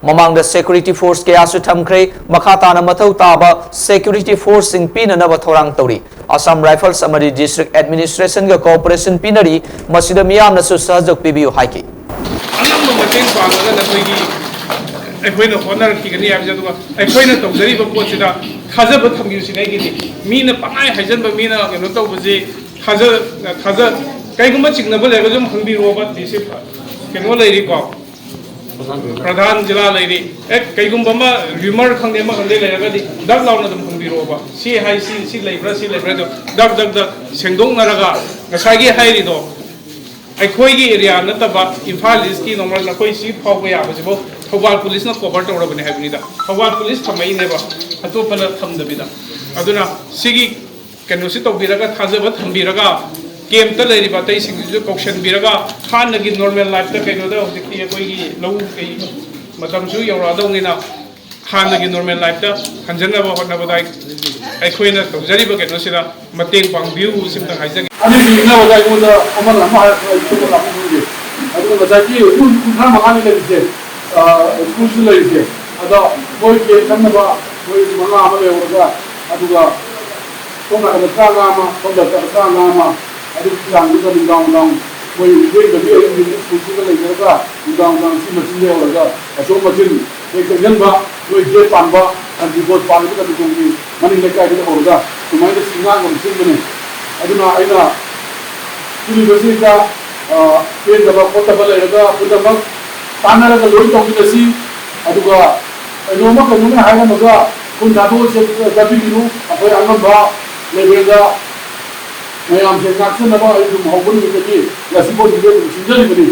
ꯃꯃꯥꯡꯗ security force ꯀꯌꯥꯁꯨ ꯊꯝꯈ꯭ꯔꯦ꯫ ꯃꯈꯥ ꯇꯥꯅ ꯃꯊꯧ ꯇꯥꯕ security force ꯁꯤꯡ ꯄꯤꯅꯅꯕ ꯊꯧꯔꯥꯡ ꯇꯧꯔꯤ꯫ Assam Rifles ꯑꯃꯗꯤ district administration ꯒ cooperation ꯄꯤꯅꯔꯤ꯫ ꯃꯁꯤꯗ ꯃꯤꯌꯥꯝꯅꯁꯨ ꯁꯍꯖꯣꯛ ꯄꯤꯕꯤꯌꯨ ꯍꯥꯏꯈꯤ꯫ ꯑꯉꯝꯕ ꯃꯇꯦꯡ ꯄꯥꯡꯂꯒ ꯅꯈꯣꯏꯒꯤ ꯑꯩꯈꯣꯏꯅ ꯍꯣꯠꯅꯔꯛꯈꯤꯒꯅꯤ ꯍꯥꯏꯕꯁꯦ, ꯑꯗꯨꯒ ꯑꯩꯈꯣꯏꯅ ꯇꯧꯖꯔꯤꯕ ꯄꯣꯠꯁꯤꯗ ꯊꯥꯖꯕ ꯊꯝꯕꯤꯌꯨ ꯁꯤꯅꯤ ꯑꯩꯒꯤꯗꯤ꯫ ꯃꯤꯅ ꯄꯪꯍꯥꯏ ꯍꯥꯏꯖꯟꯕ, ꯃꯤꯅ ꯀꯩꯅꯣ ꯇꯧꯕꯁꯤ ꯊꯥꯖ-, ꯊꯥꯖ-, ꯀꯩꯒꯨꯝꯕ ꯆꯤꯡꯅꯕ ꯂꯩꯔꯒꯁꯨ ꯑꯗꯨꯝ ꯍꯪꯕꯤꯔꯛꯑꯣꯕ꯫ ꯗꯤ ꯁꯤ ꯀꯩꯅꯣ ꯂꯩꯔꯤꯀꯣ, ꯄ꯭ꯔꯙꯥꯟ ꯖꯤꯂꯥ ꯂꯩꯔꯤ꯫ ꯑꯦ, ꯀꯩꯒꯨꯝꯕ ꯑꯃ rumor ꯈꯪꯗꯦ, ꯑꯃ ꯈꯪꯗꯦ ꯂꯩꯔꯒꯗꯤ ꯗꯛ ꯂꯥꯎꯅ ꯑꯗꯨꯝ ꯍꯪꯕꯤꯔꯛꯑꯣꯕ꯫ ꯁꯤ ꯍꯥꯏ, ꯁꯤ, ꯁꯤ ꯂꯩꯕ꯭ꯔꯥ, ꯁꯤ ꯂꯩꯕ꯭ꯔꯥ, ꯑꯗꯣ ꯗꯛ, ꯗꯛ, ꯗꯛ ꯁꯦꯡꯗꯣꯛꯅꯔꯒ ꯉꯁꯥꯏꯒꯤ ꯍꯥꯏꯔꯤꯗꯣ, ꯑꯩꯈꯣꯏꯒꯤ area ꯅꯠꯇꯕ ꯏꯝꯐꯥꯜ East ꯀꯤ ꯅꯣꯡꯃ ꯅꯈꯣꯏ ꯁꯤ ꯐꯥꯎꯕ ꯌꯥꯕꯁꯤꯕꯨ ꯊꯧꯕꯥꯜ ꯄꯨꯂꯤꯁꯅ ꯀꯣꯚꯔ ꯇꯧꯔꯕꯅꯦ ꯍꯥꯏꯕꯅꯤꯗ꯫ ꯊꯧꯕꯥꯜ ꯄꯨꯂꯤꯁ ꯊꯝꯃꯛꯏꯅꯦꯕ, ꯑꯇꯣꯞꯄꯅ ꯊꯝꯗꯕꯤꯗ꯫ ꯑꯗꯨꯅ ꯁꯤꯒꯤ ꯀꯩꯅꯣꯁꯤ ꯇꯧꯕꯤꯔꯒ, ꯊꯥꯖꯕ ꯊꯝꯕꯤꯔꯒ, ꯀꯦꯝꯞꯇ ꯂꯩꯔꯤꯕ ꯑꯇꯩꯁꯤꯡꯁꯤꯁꯨ ꯀꯧꯁꯟꯕꯤꯔꯒ, ꯍꯥꯟꯅꯒꯤ ꯅꯣꯔꯃꯦꯜ ꯂꯥꯏꯐꯇ, ꯀꯩꯅꯣꯗ, ꯍꯧꯖꯤꯛꯇꯤ ꯑꯩꯈꯣꯏꯒꯤ ꯂꯧ ꯀꯩ ꯃꯇꯝꯁꯨ ꯌꯧꯔꯛꯑꯗꯧꯅꯤꯅ, ꯍꯥꯟꯅꯒꯤ ꯅꯣꯔꯃꯦꯜ ꯂꯥꯏꯐꯇ ꯍꯟꯖꯟꯅꯕ ꯍꯣꯠꯅꯕꯗ ꯑꯩ-, ꯑꯩꯈꯣꯏꯅ ꯇꯧꯖꯔꯤꯕ ꯀꯩꯅꯣꯁꯤꯗ ꯃꯇꯦꯡ ꯄꯥꯡꯕꯤꯌꯨ, ꯁꯤꯝꯇꯪ ꯍꯥꯏꯖꯒꯦ꯫ ꯑꯗꯨꯒꯤ ꯏꯟꯅꯕꯗ ꯑꯩꯉꯣꯟꯗ ꯑꯃꯅ ꯑꯃ ꯍꯥꯏꯔꯛꯄ ꯑꯩ ꯈꯨꯠꯇ ꯂꯥꯛꯄ ꯈꯪꯗꯦ꯫ ꯑꯗꯨꯒ ꯉꯁꯥꯏꯒꯤ ꯌꯨꯝ ꯀꯨꯟꯊ꯭ꯔꯥ ꯃꯉꯥꯅꯤ ꯂꯩꯔꯤꯁꯦ, ꯑ, ꯁ꯭ꯀꯨꯜꯁꯤꯗ ꯂꯩꯔꯤꯁꯦ, ꯑꯗꯣ ꯃꯣꯏ ꯀꯦꯝ ꯆꯪꯅꯕ ꯃꯣꯏ ꯃꯉꯥ ꯑꯃ ꯂꯩꯍꯧꯔꯒ, ꯑꯗꯨꯒ ꯁꯣꯝ ꯅꯥꯀꯟꯗ ꯇꯔꯥꯃꯉꯥ ꯑꯃ, ꯁꯣꯝ ꯅꯥꯀꯟꯗ ꯇꯔꯥꯃꯉꯥ ꯑꯃ, ꯑꯗꯨꯒꯤ ꯆꯥꯡꯗꯨꯗ ꯅꯨꯡꯗꯥꯡ ꯅꯨꯡꯗꯥꯡ ꯃꯣꯏ ꯊꯦꯡꯗꯕꯤ ꯑꯍꯤꯡꯒꯤ ꯁ꯭ꯀꯨꯜꯁꯤꯗ ꯂꯩꯅꯔꯒ ꯅꯨꯡꯗꯥꯡ ꯅꯨꯡꯗꯥꯡ ꯁꯤ ꯃꯆꯤꯟ ꯂꯩꯍꯧꯔꯒ ꯑꯆꯧ ꯃꯆꯤꯟ ꯍꯦꯛ ꯆꯪꯁꯤꯟꯕ, ꯃꯣꯏ ꯒꯦꯠ ꯄꯥꯟꯕ, ꯁꯥꯟꯇꯤ ꯕꯣꯠ ꯄꯥꯟꯕ ꯀꯃꯤꯇꯤꯒꯤ ꯃꯅꯤꯡ ꯂꯩꯀꯥꯏꯗꯒꯤ ꯍꯧꯔꯒ ꯁꯨꯃꯥꯏꯅ ꯁꯤ ꯉꯥꯡꯅꯕ ꯁꯤꯟꯕꯅꯤ꯫ ꯑꯗꯨꯅ ꯑꯩꯅ ꯁꯤꯒꯨꯝꯕꯁꯤꯗ, ꯑ, ꯄꯦꯟꯗꯕ ꯈꯣꯠꯇꯕ ꯂꯩꯔꯒ ꯄꯨꯝꯅꯃꯛ ꯇꯥꯟꯅꯔꯒ ꯂꯣꯏ ꯇꯧꯃꯤꯟꯅꯁꯤ꯫ ꯑꯗꯨꯒ ꯀꯩꯅꯣꯝꯃ ꯀꯩꯅꯣꯝꯃ ꯍꯥꯏꯔꯝꯃꯒ ꯈꯨꯟ ꯊꯥꯗꯣꯛꯑ ꯆꯠ-, ꯆꯠꯄꯤꯒꯅꯨ꯫ ꯑꯩꯈꯣꯏ ꯑꯉꯝꯕ ꯂꯦꯚꯦꯜꯗ ꯃꯌꯥꯝꯁꯦ ꯉꯥꯛꯁꯦꯟꯅꯕ ꯑꯩ ꯑꯗꯨꯝ ꯍꯧꯕ ꯅꯨꯃꯤꯠꯇꯒꯤ ꯉꯁꯤꯐꯥꯎ ꯍꯧꯖꯤꯛ ꯑꯗꯨꯝ ꯁꯤꯟꯖꯔꯤꯕꯅꯤ꯫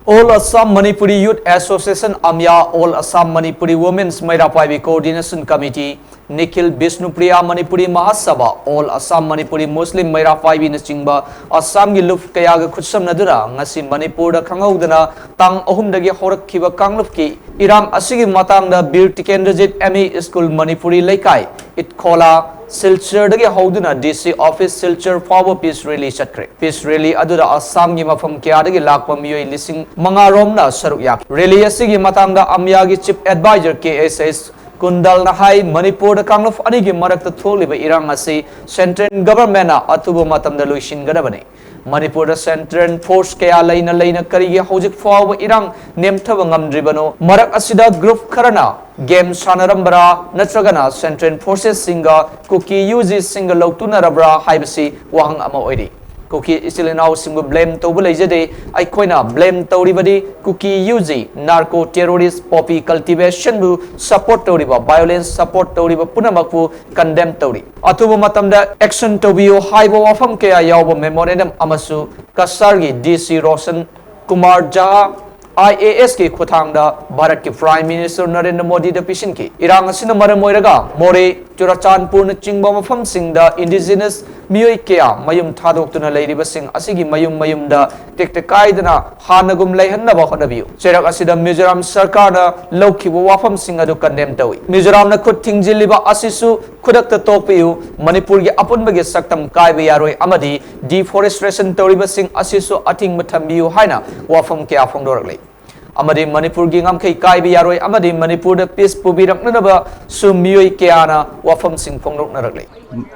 All Assam Manipuri Youth Association, ꯑꯃꯌꯥ, All Assam Manipuri Women's ꯃꯩꯔꯥ ꯄꯥꯏꯕꯤ Coordination Committee, Nikhil ꯕꯤꯁꯅꯨꯄ꯭ꯔꯤꯌꯥ Manipuri ꯃꯍꯥꯁꯚꯥ, All Assam Manipuri Muslim ꯃꯩꯔꯥ ꯄꯥꯏꯕꯤꯅꯆꯤꯡꯕ ꯑꯁꯥꯝꯒꯤ ꯂꯨꯞ ꯀꯌꯥꯒ ꯈꯨꯠꯁꯝꯅꯗꯨꯅ ꯉꯁꯤ ꯃꯅꯤꯄꯨꯔꯗ ꯈꯪꯍꯧꯗꯅ ꯇꯥꯡ ꯑꯍꯨꯝꯗꯒꯤ ꯍꯧꯔꯛꯈꯤꯕ ꯀꯥꯡꯂꯨꯞꯀꯤ ꯏꯔꯥꯡ ꯑꯁꯤꯒꯤ ꯃꯇꯥꯡꯗ Bir Tikendrajit M E School Manipuri ꯂꯩꯀꯥꯏ, ꯏꯠꯈꯣꯂꯥ, ꯁꯤꯜꯆꯔꯗꯒꯤ ꯍꯧꯗꯨꯅ D C office ꯁꯤꯜꯆꯔ ꯐꯥꯎꯕ peace rally ꯆꯠꯈ꯭ꯔꯦ꯫ Peace rally ꯑꯗꯨꯗ ꯑꯁꯥꯝꯒꯤ ꯃꯐꯝ ꯀꯌꯥꯗꯒꯤ ꯂꯥꯛꯄ ꯃꯤꯑꯣꯏ ꯂꯤꯁꯤꯡ ꯃꯉꯥ ꯔꯣꯝꯅ ꯁꯔꯨꯛ ꯌꯥꯈꯤ꯫ Rally ꯑꯁꯤꯒꯤ ꯃꯇꯥꯡꯗ ꯑꯃꯌꯥꯒꯤ Chief Advisor K S S ꯀꯨꯟꯗꯜꯅ ꯍꯥꯏ, ꯃꯅꯤꯄꯨꯔꯗ ꯀꯥꯡꯂꯨꯞ ꯑꯅꯤꯒꯤ ꯃꯔꯛꯇ ꯊꯣꯛꯂꯤꯕ ꯏꯔꯥꯡ ꯑꯁꯤ central governmentꯅ ꯑꯊꯨꯕ ꯃꯇꯝꯗ ꯂꯣꯏꯁꯤꯟꯒꯗꯕꯅꯤ꯫ ꯃꯅꯤꯄꯨꯔꯗ central force ꯀꯌꯥ ꯂꯩꯅ ꯂꯩꯅ ꯀꯔꯤꯒꯤ ꯍꯧꯖꯤꯛ ꯐꯥꯎꯕ ꯏꯔꯥꯡ ꯅꯦꯝꯊꯕ ꯉꯝꯗ꯭ꯔꯤꯕꯅꯣ? ꯃꯔꯛ ꯑꯁꯤꯗ group ꯈꯔꯅ game ꯁꯥꯟꯅꯔꯝꯕ꯭ꯔꯥ ꯅꯠꯇ꯭ꯔꯒꯅ central forcesꯁꯤꯡꯒ ꯀꯨꯀꯤ UGꯁꯤꯡꯒ ꯂꯧꯇꯨꯅꯔꯕ꯭ꯔꯥ ꯍꯥꯏꯕꯁꯤ ꯋꯥꯍꯪ ꯑꯃ ꯑꯣꯏꯔꯤ꯫ ꯀꯨꯀꯤ ꯏꯆꯤꯜ ꯏꯅꯥꯎꯁꯤꯡꯕꯨ blame ꯇꯧꯕ ꯂꯩꯖꯗꯦ꯫ ꯑꯩꯈꯣꯏꯅ blame ꯇꯧꯔꯤꯕꯗꯤ ꯀꯨꯀꯤ UG, narco terrorist, poppy cultivationꯕꯨ support ꯇꯧꯔꯤꯕ, violence support ꯇꯧꯔꯤꯕ ꯄꯨꯝꯅꯃꯛꯄꯨ condemn ꯇꯧꯔꯤ꯫ ꯑꯊꯨꯕ ꯃꯇꯝꯗ action ꯇꯧꯕꯤꯌꯨ ꯍꯥꯏꯕ ꯋꯥꯐꯝ ꯀꯌꯥ ꯌꯥꯎꯕ memorandum ꯑꯃꯁꯨ ꯀꯁꯥꯔꯒꯤ D C Roshan Kumar Jah, I A ꯑꯦꯁꯀꯤ ꯈꯨꯠꯊꯥꯡꯗ ꯚꯥꯔꯠꯀꯤ Prime Minister ꯅꯔꯦꯟꯗ꯭ꯔ ꯃꯣꯗꯤꯗ ꯄꯤꯁꯤꯟꯈꯤ꯫ ꯏꯔꯥꯡ ꯑꯁꯤꯅ ꯃꯔꯝ ꯑꯣꯏꯔꯒ ꯃꯣꯔꯦ, ꯆꯨꯔꯥꯆꯥꯟꯄꯨꯔꯅꯆꯤꯡꯕ ꯃꯐꯝꯁꯤꯡꯗ indigenous ꯃꯤꯑꯣꯏ ꯀꯌꯥ ꯃꯌꯨꯝ ꯊꯥꯗꯣꯛꯇꯨꯅ ꯂꯩꯔꯤꯕꯁꯤꯡ ꯑꯁꯤꯒꯤ ꯃꯌꯨꯝ ꯃꯌꯨꯝꯗ ꯇꯦꯛꯇ ꯀꯥꯏꯗꯅ ꯍꯥꯟꯅꯒꯨꯝ ꯂꯩꯍꯟꯅꯕ ꯍꯣꯠꯅꯕꯤꯌꯨ꯫ ꯆꯩꯔꯛ ꯑꯁꯤꯗ ꯃꯤꯖꯣꯔꯥꯝ ꯁꯔꯀꯥꯔꯅ ꯂꯧꯈꯤꯕ ꯋꯥꯐꯝꯁꯤꯡ ꯑꯗꯨ condemn ꯇꯧꯏ꯫ ꯃꯤꯖꯣꯔꯥꯝꯅ ꯈꯨꯠ ꯊꯤꯡꯖꯤꯜꯂꯤꯕ ꯑꯁꯤꯁꯨ ꯈꯨꯗꯛꯇ ꯇꯣꯛꯄꯤꯌꯨ꯫ ꯃꯅꯤꯄꯨꯔꯒꯤ ꯑꯄꯨꯟꯕꯒꯤ ꯁꯛꯇꯝ ꯀꯥꯏꯕ ꯌꯥꯔꯣꯏ ꯑꯃꯗꯤ deforestation ꯇꯧꯔꯤꯕꯁꯤꯡ ꯑꯁꯤꯁꯨ ꯑꯊꯤꯡꯕ ꯊꯝꯕꯤꯌꯨ ꯍꯥꯏꯅ ꯋꯥꯐꯝ ꯀꯌꯥ ꯐꯣꯡꯗꯣꯔꯛꯂꯤ꯫ ꯑꯃꯗꯤ ꯃꯅꯤꯄꯨꯔꯒꯤ ꯉꯝꯈꯩ ꯀꯥꯏꯕ ꯌꯥꯔꯣꯏ ꯑꯃꯗꯤ ꯃꯅꯤꯄꯨꯔꯗ peace ꯄꯨꯕꯤꯔꯛꯅꯅꯕꯁꯨ ꯃꯤꯑꯣꯏ ꯀꯌꯥꯅ ꯋꯥꯐꯝꯁꯤꯡ ꯐꯣꯡꯗꯣꯛꯅꯔꯛꯂꯤ꯫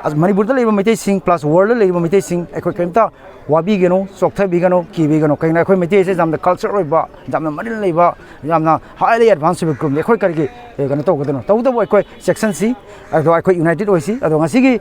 ꯑꯁ, ꯃꯅꯤꯄꯨꯔꯗ ꯂꯩꯔꯤꯕ ꯃꯩꯇꯩꯁꯤꯡ plus world ꯂꯩꯔꯤꯕ ꯃꯩꯇꯩꯁꯤꯡ ꯑꯩꯈꯣꯏ ꯀꯔꯤꯝꯇ ꯋꯥꯕꯤꯒꯅꯨ, ꯆꯣꯛꯊꯕꯤꯒꯅꯨ, ꯀꯤꯕꯤꯒꯅꯨ꯫ ꯀꯩꯒꯤꯅꯣ, ꯑꯩꯈꯣꯏ ꯃꯩꯇꯩꯁꯦ ꯌꯥꯝꯅ culture ꯑꯣꯏꯕ, ꯌꯥꯝꯅ ꯃꯔꯤꯜ ꯂꯩꯕ, ꯌꯥꯝꯅ highly advanced ꯑꯣꯏꯕ groupꯅꯤ꯫ ꯑꯩꯈꯣꯏ ꯀꯔꯤꯒꯤ, ꯑꯦ, ꯀꯩꯅꯣ ꯇꯧꯒꯗꯣꯏꯅꯣ? ꯇꯧꯕꯇꯕꯨ ꯑꯩꯈꯣꯏ ꯆꯦꯛꯁꯤꯟꯁꯤ, ꯑꯗꯣ ꯑꯩꯈꯣꯏ united ꯑꯣꯏꯁꯤ꯫ ꯑꯗꯣ ꯉꯁꯤꯒꯤ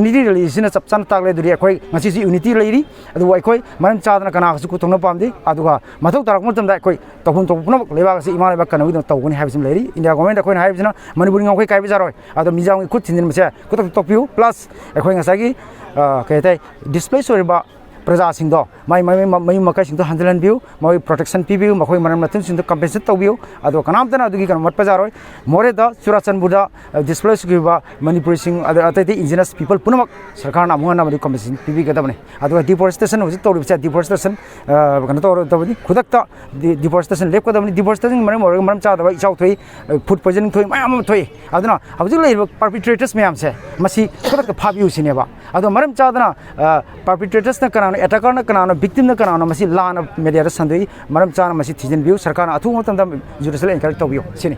unity rally ꯁꯤꯅ ꯆꯞ ꯆꯥꯅ ꯇꯥꯛꯂꯦ꯫ ꯑꯗꯨꯗꯤ ꯑꯩꯈꯣꯏ ꯉꯁꯤꯁꯨ unity ꯂꯩꯔꯤ, ꯑꯗꯨꯕꯨ ꯑꯩꯈꯣꯏ ꯃꯔꯝ ꯆꯥꯗꯅ ꯀꯅꯥꯒꯁꯨ ꯈꯨꯠ ꯊꯣꯛꯅ ꯄꯥꯝꯗꯦ꯫ ꯑꯗꯨꯒ ꯃꯊꯧ ꯇꯥꯔꯛꯄ ꯃꯇꯝꯗ ꯑꯩꯈꯣꯏ ꯇꯧꯐꯝ ꯊꯣꯛꯄ ꯄꯨꯝꯅꯃꯛ ꯂꯩꯕꯥꯛ ꯑꯁꯤ ꯏꯃꯥ ꯂꯩꯕꯥꯛ ꯀꯟꯅꯕꯒꯤꯗꯃꯛ ꯇꯧꯒꯅꯤ ꯍꯥꯏꯕꯁꯤꯃ ꯂꯩꯔꯤ꯫ India government ꯑꯩꯈꯣꯏꯅ ꯍꯥꯏꯕꯁꯤꯅ ꯃꯅꯤꯄꯨꯔꯒꯤ ꯉꯝꯈꯩ ꯀꯥꯏꯕ ꯌꯥꯔꯣꯏ꯫ ꯑꯗꯣ ꯃꯤꯖꯥꯝꯒꯤ ꯈꯨꯠ ꯊꯤꯟꯖꯤꯟꯕꯁꯦ ꯈꯨꯗꯛꯇ ꯇꯣꯛꯄꯤꯌꯨ꯫ Plus ꯑꯩꯈꯣꯏ ꯉꯁꯥꯏꯒꯤ, ꯑ, ꯀꯩ ꯍꯥꯏꯇꯥꯔꯦ, displace ꯑꯣꯏꯔꯤꯕ ꯄ꯭ꯔꯖꯥꯁꯤꯡꯗꯣ, ꯃꯥꯏ, ꯃꯥꯏ, ꯃꯥꯏ ꯃꯌꯨꯝ ꯃꯀꯩꯁꯤꯡꯗꯣ ꯍꯟꯖꯤꯜꯍꯟꯕꯤꯌꯨ, ꯃꯈꯣꯏ protection ꯄꯤꯕꯤꯌꯨ, ꯃꯈꯣꯏ ꯃꯔꯝ ꯃꯊꯨꯝꯁꯤꯡꯗꯣ compensate ꯇꯧꯕꯤꯌꯨ꯫ ꯑꯗꯣ ꯀꯅꯥꯝꯇꯅ ꯑꯗꯨꯒꯤ ꯀꯩꯅꯣ ꯃꯠꯄ ꯌꯥꯔꯣꯏ꯫ ꯃꯣꯔꯦꯗ, ꯆꯨꯔꯥꯆꯥꯟꯄꯨꯔꯗ, ꯑ, displace ꯑꯣꯏꯈꯤꯕ ꯃꯅꯤꯄꯨꯔꯤꯁꯤꯡ, ꯑꯗ ꯑꯇꯩ ꯑꯇꯩ indigenous people ꯄꯨꯝꯅꯃꯛ ꯁꯔꯀꯥꯔꯅ ꯑꯃꯨꯛ ꯍꯟꯅ ꯑꯃꯗꯤ compensation ꯄꯤꯕꯤꯒꯗꯕꯅꯤ꯫ ꯑꯗꯨꯒ deforestation ꯍꯧꯖꯤꯛ ꯇꯧꯔꯤꯕꯁꯦ, deforestation, ꯑ, ꯀꯩꯅꯣ ꯇꯧꯔꯗꯕꯅꯤ, ꯈꯨꯗꯛꯇ de-, deforestation ꯂꯦꯞꯀꯗꯕꯅꯤ꯫ Deforestation ꯃꯔꯝ ꯑꯣꯏꯔꯒ ꯃꯔꯝ ꯆꯥꯗꯕ ꯏꯆꯥꯎ ꯊꯣꯛꯏ, ꯑ, food poisoning ꯊꯣꯛꯏ, ꯃꯌꯥꯝ ꯑꯃ ꯊꯣꯛꯏ꯫ ꯑꯗꯨꯅ ꯍꯧꯖꯤꯛ ꯂꯩꯔꯤꯕ perpetrators ꯃꯌꯥꯝꯁꯦ ꯃꯁꯤ ꯈꯨꯗꯛꯇ ꯐꯥꯕꯤꯌꯨ ꯁꯤꯅꯦꯕ꯫ ꯑꯗꯣ ꯃꯔꯝ ꯆꯥꯗꯅ, ꯑ, perpetratorꯁꯅ ꯀꯅꯥꯅꯣ, attackerꯅ ꯀꯅꯥꯅꯣ, victimꯅ ꯀꯅꯥꯅꯣ, ꯃꯁꯤ ꯂꯥꯟꯅ mediaꯗ ꯁꯟꯗꯣꯛꯏ꯫ ꯃꯔꯝ ꯆꯥꯅ ꯃꯁꯤ ꯊꯤꯖꯤꯟꯕꯤꯌꯨ꯫ ꯁꯔꯀꯥꯔꯅ ꯑꯊꯨꯕ ꯃꯇꯝꯗ judicial inquiry ꯇꯧꯕꯤꯌꯨ ꯁꯤꯅꯤ꯫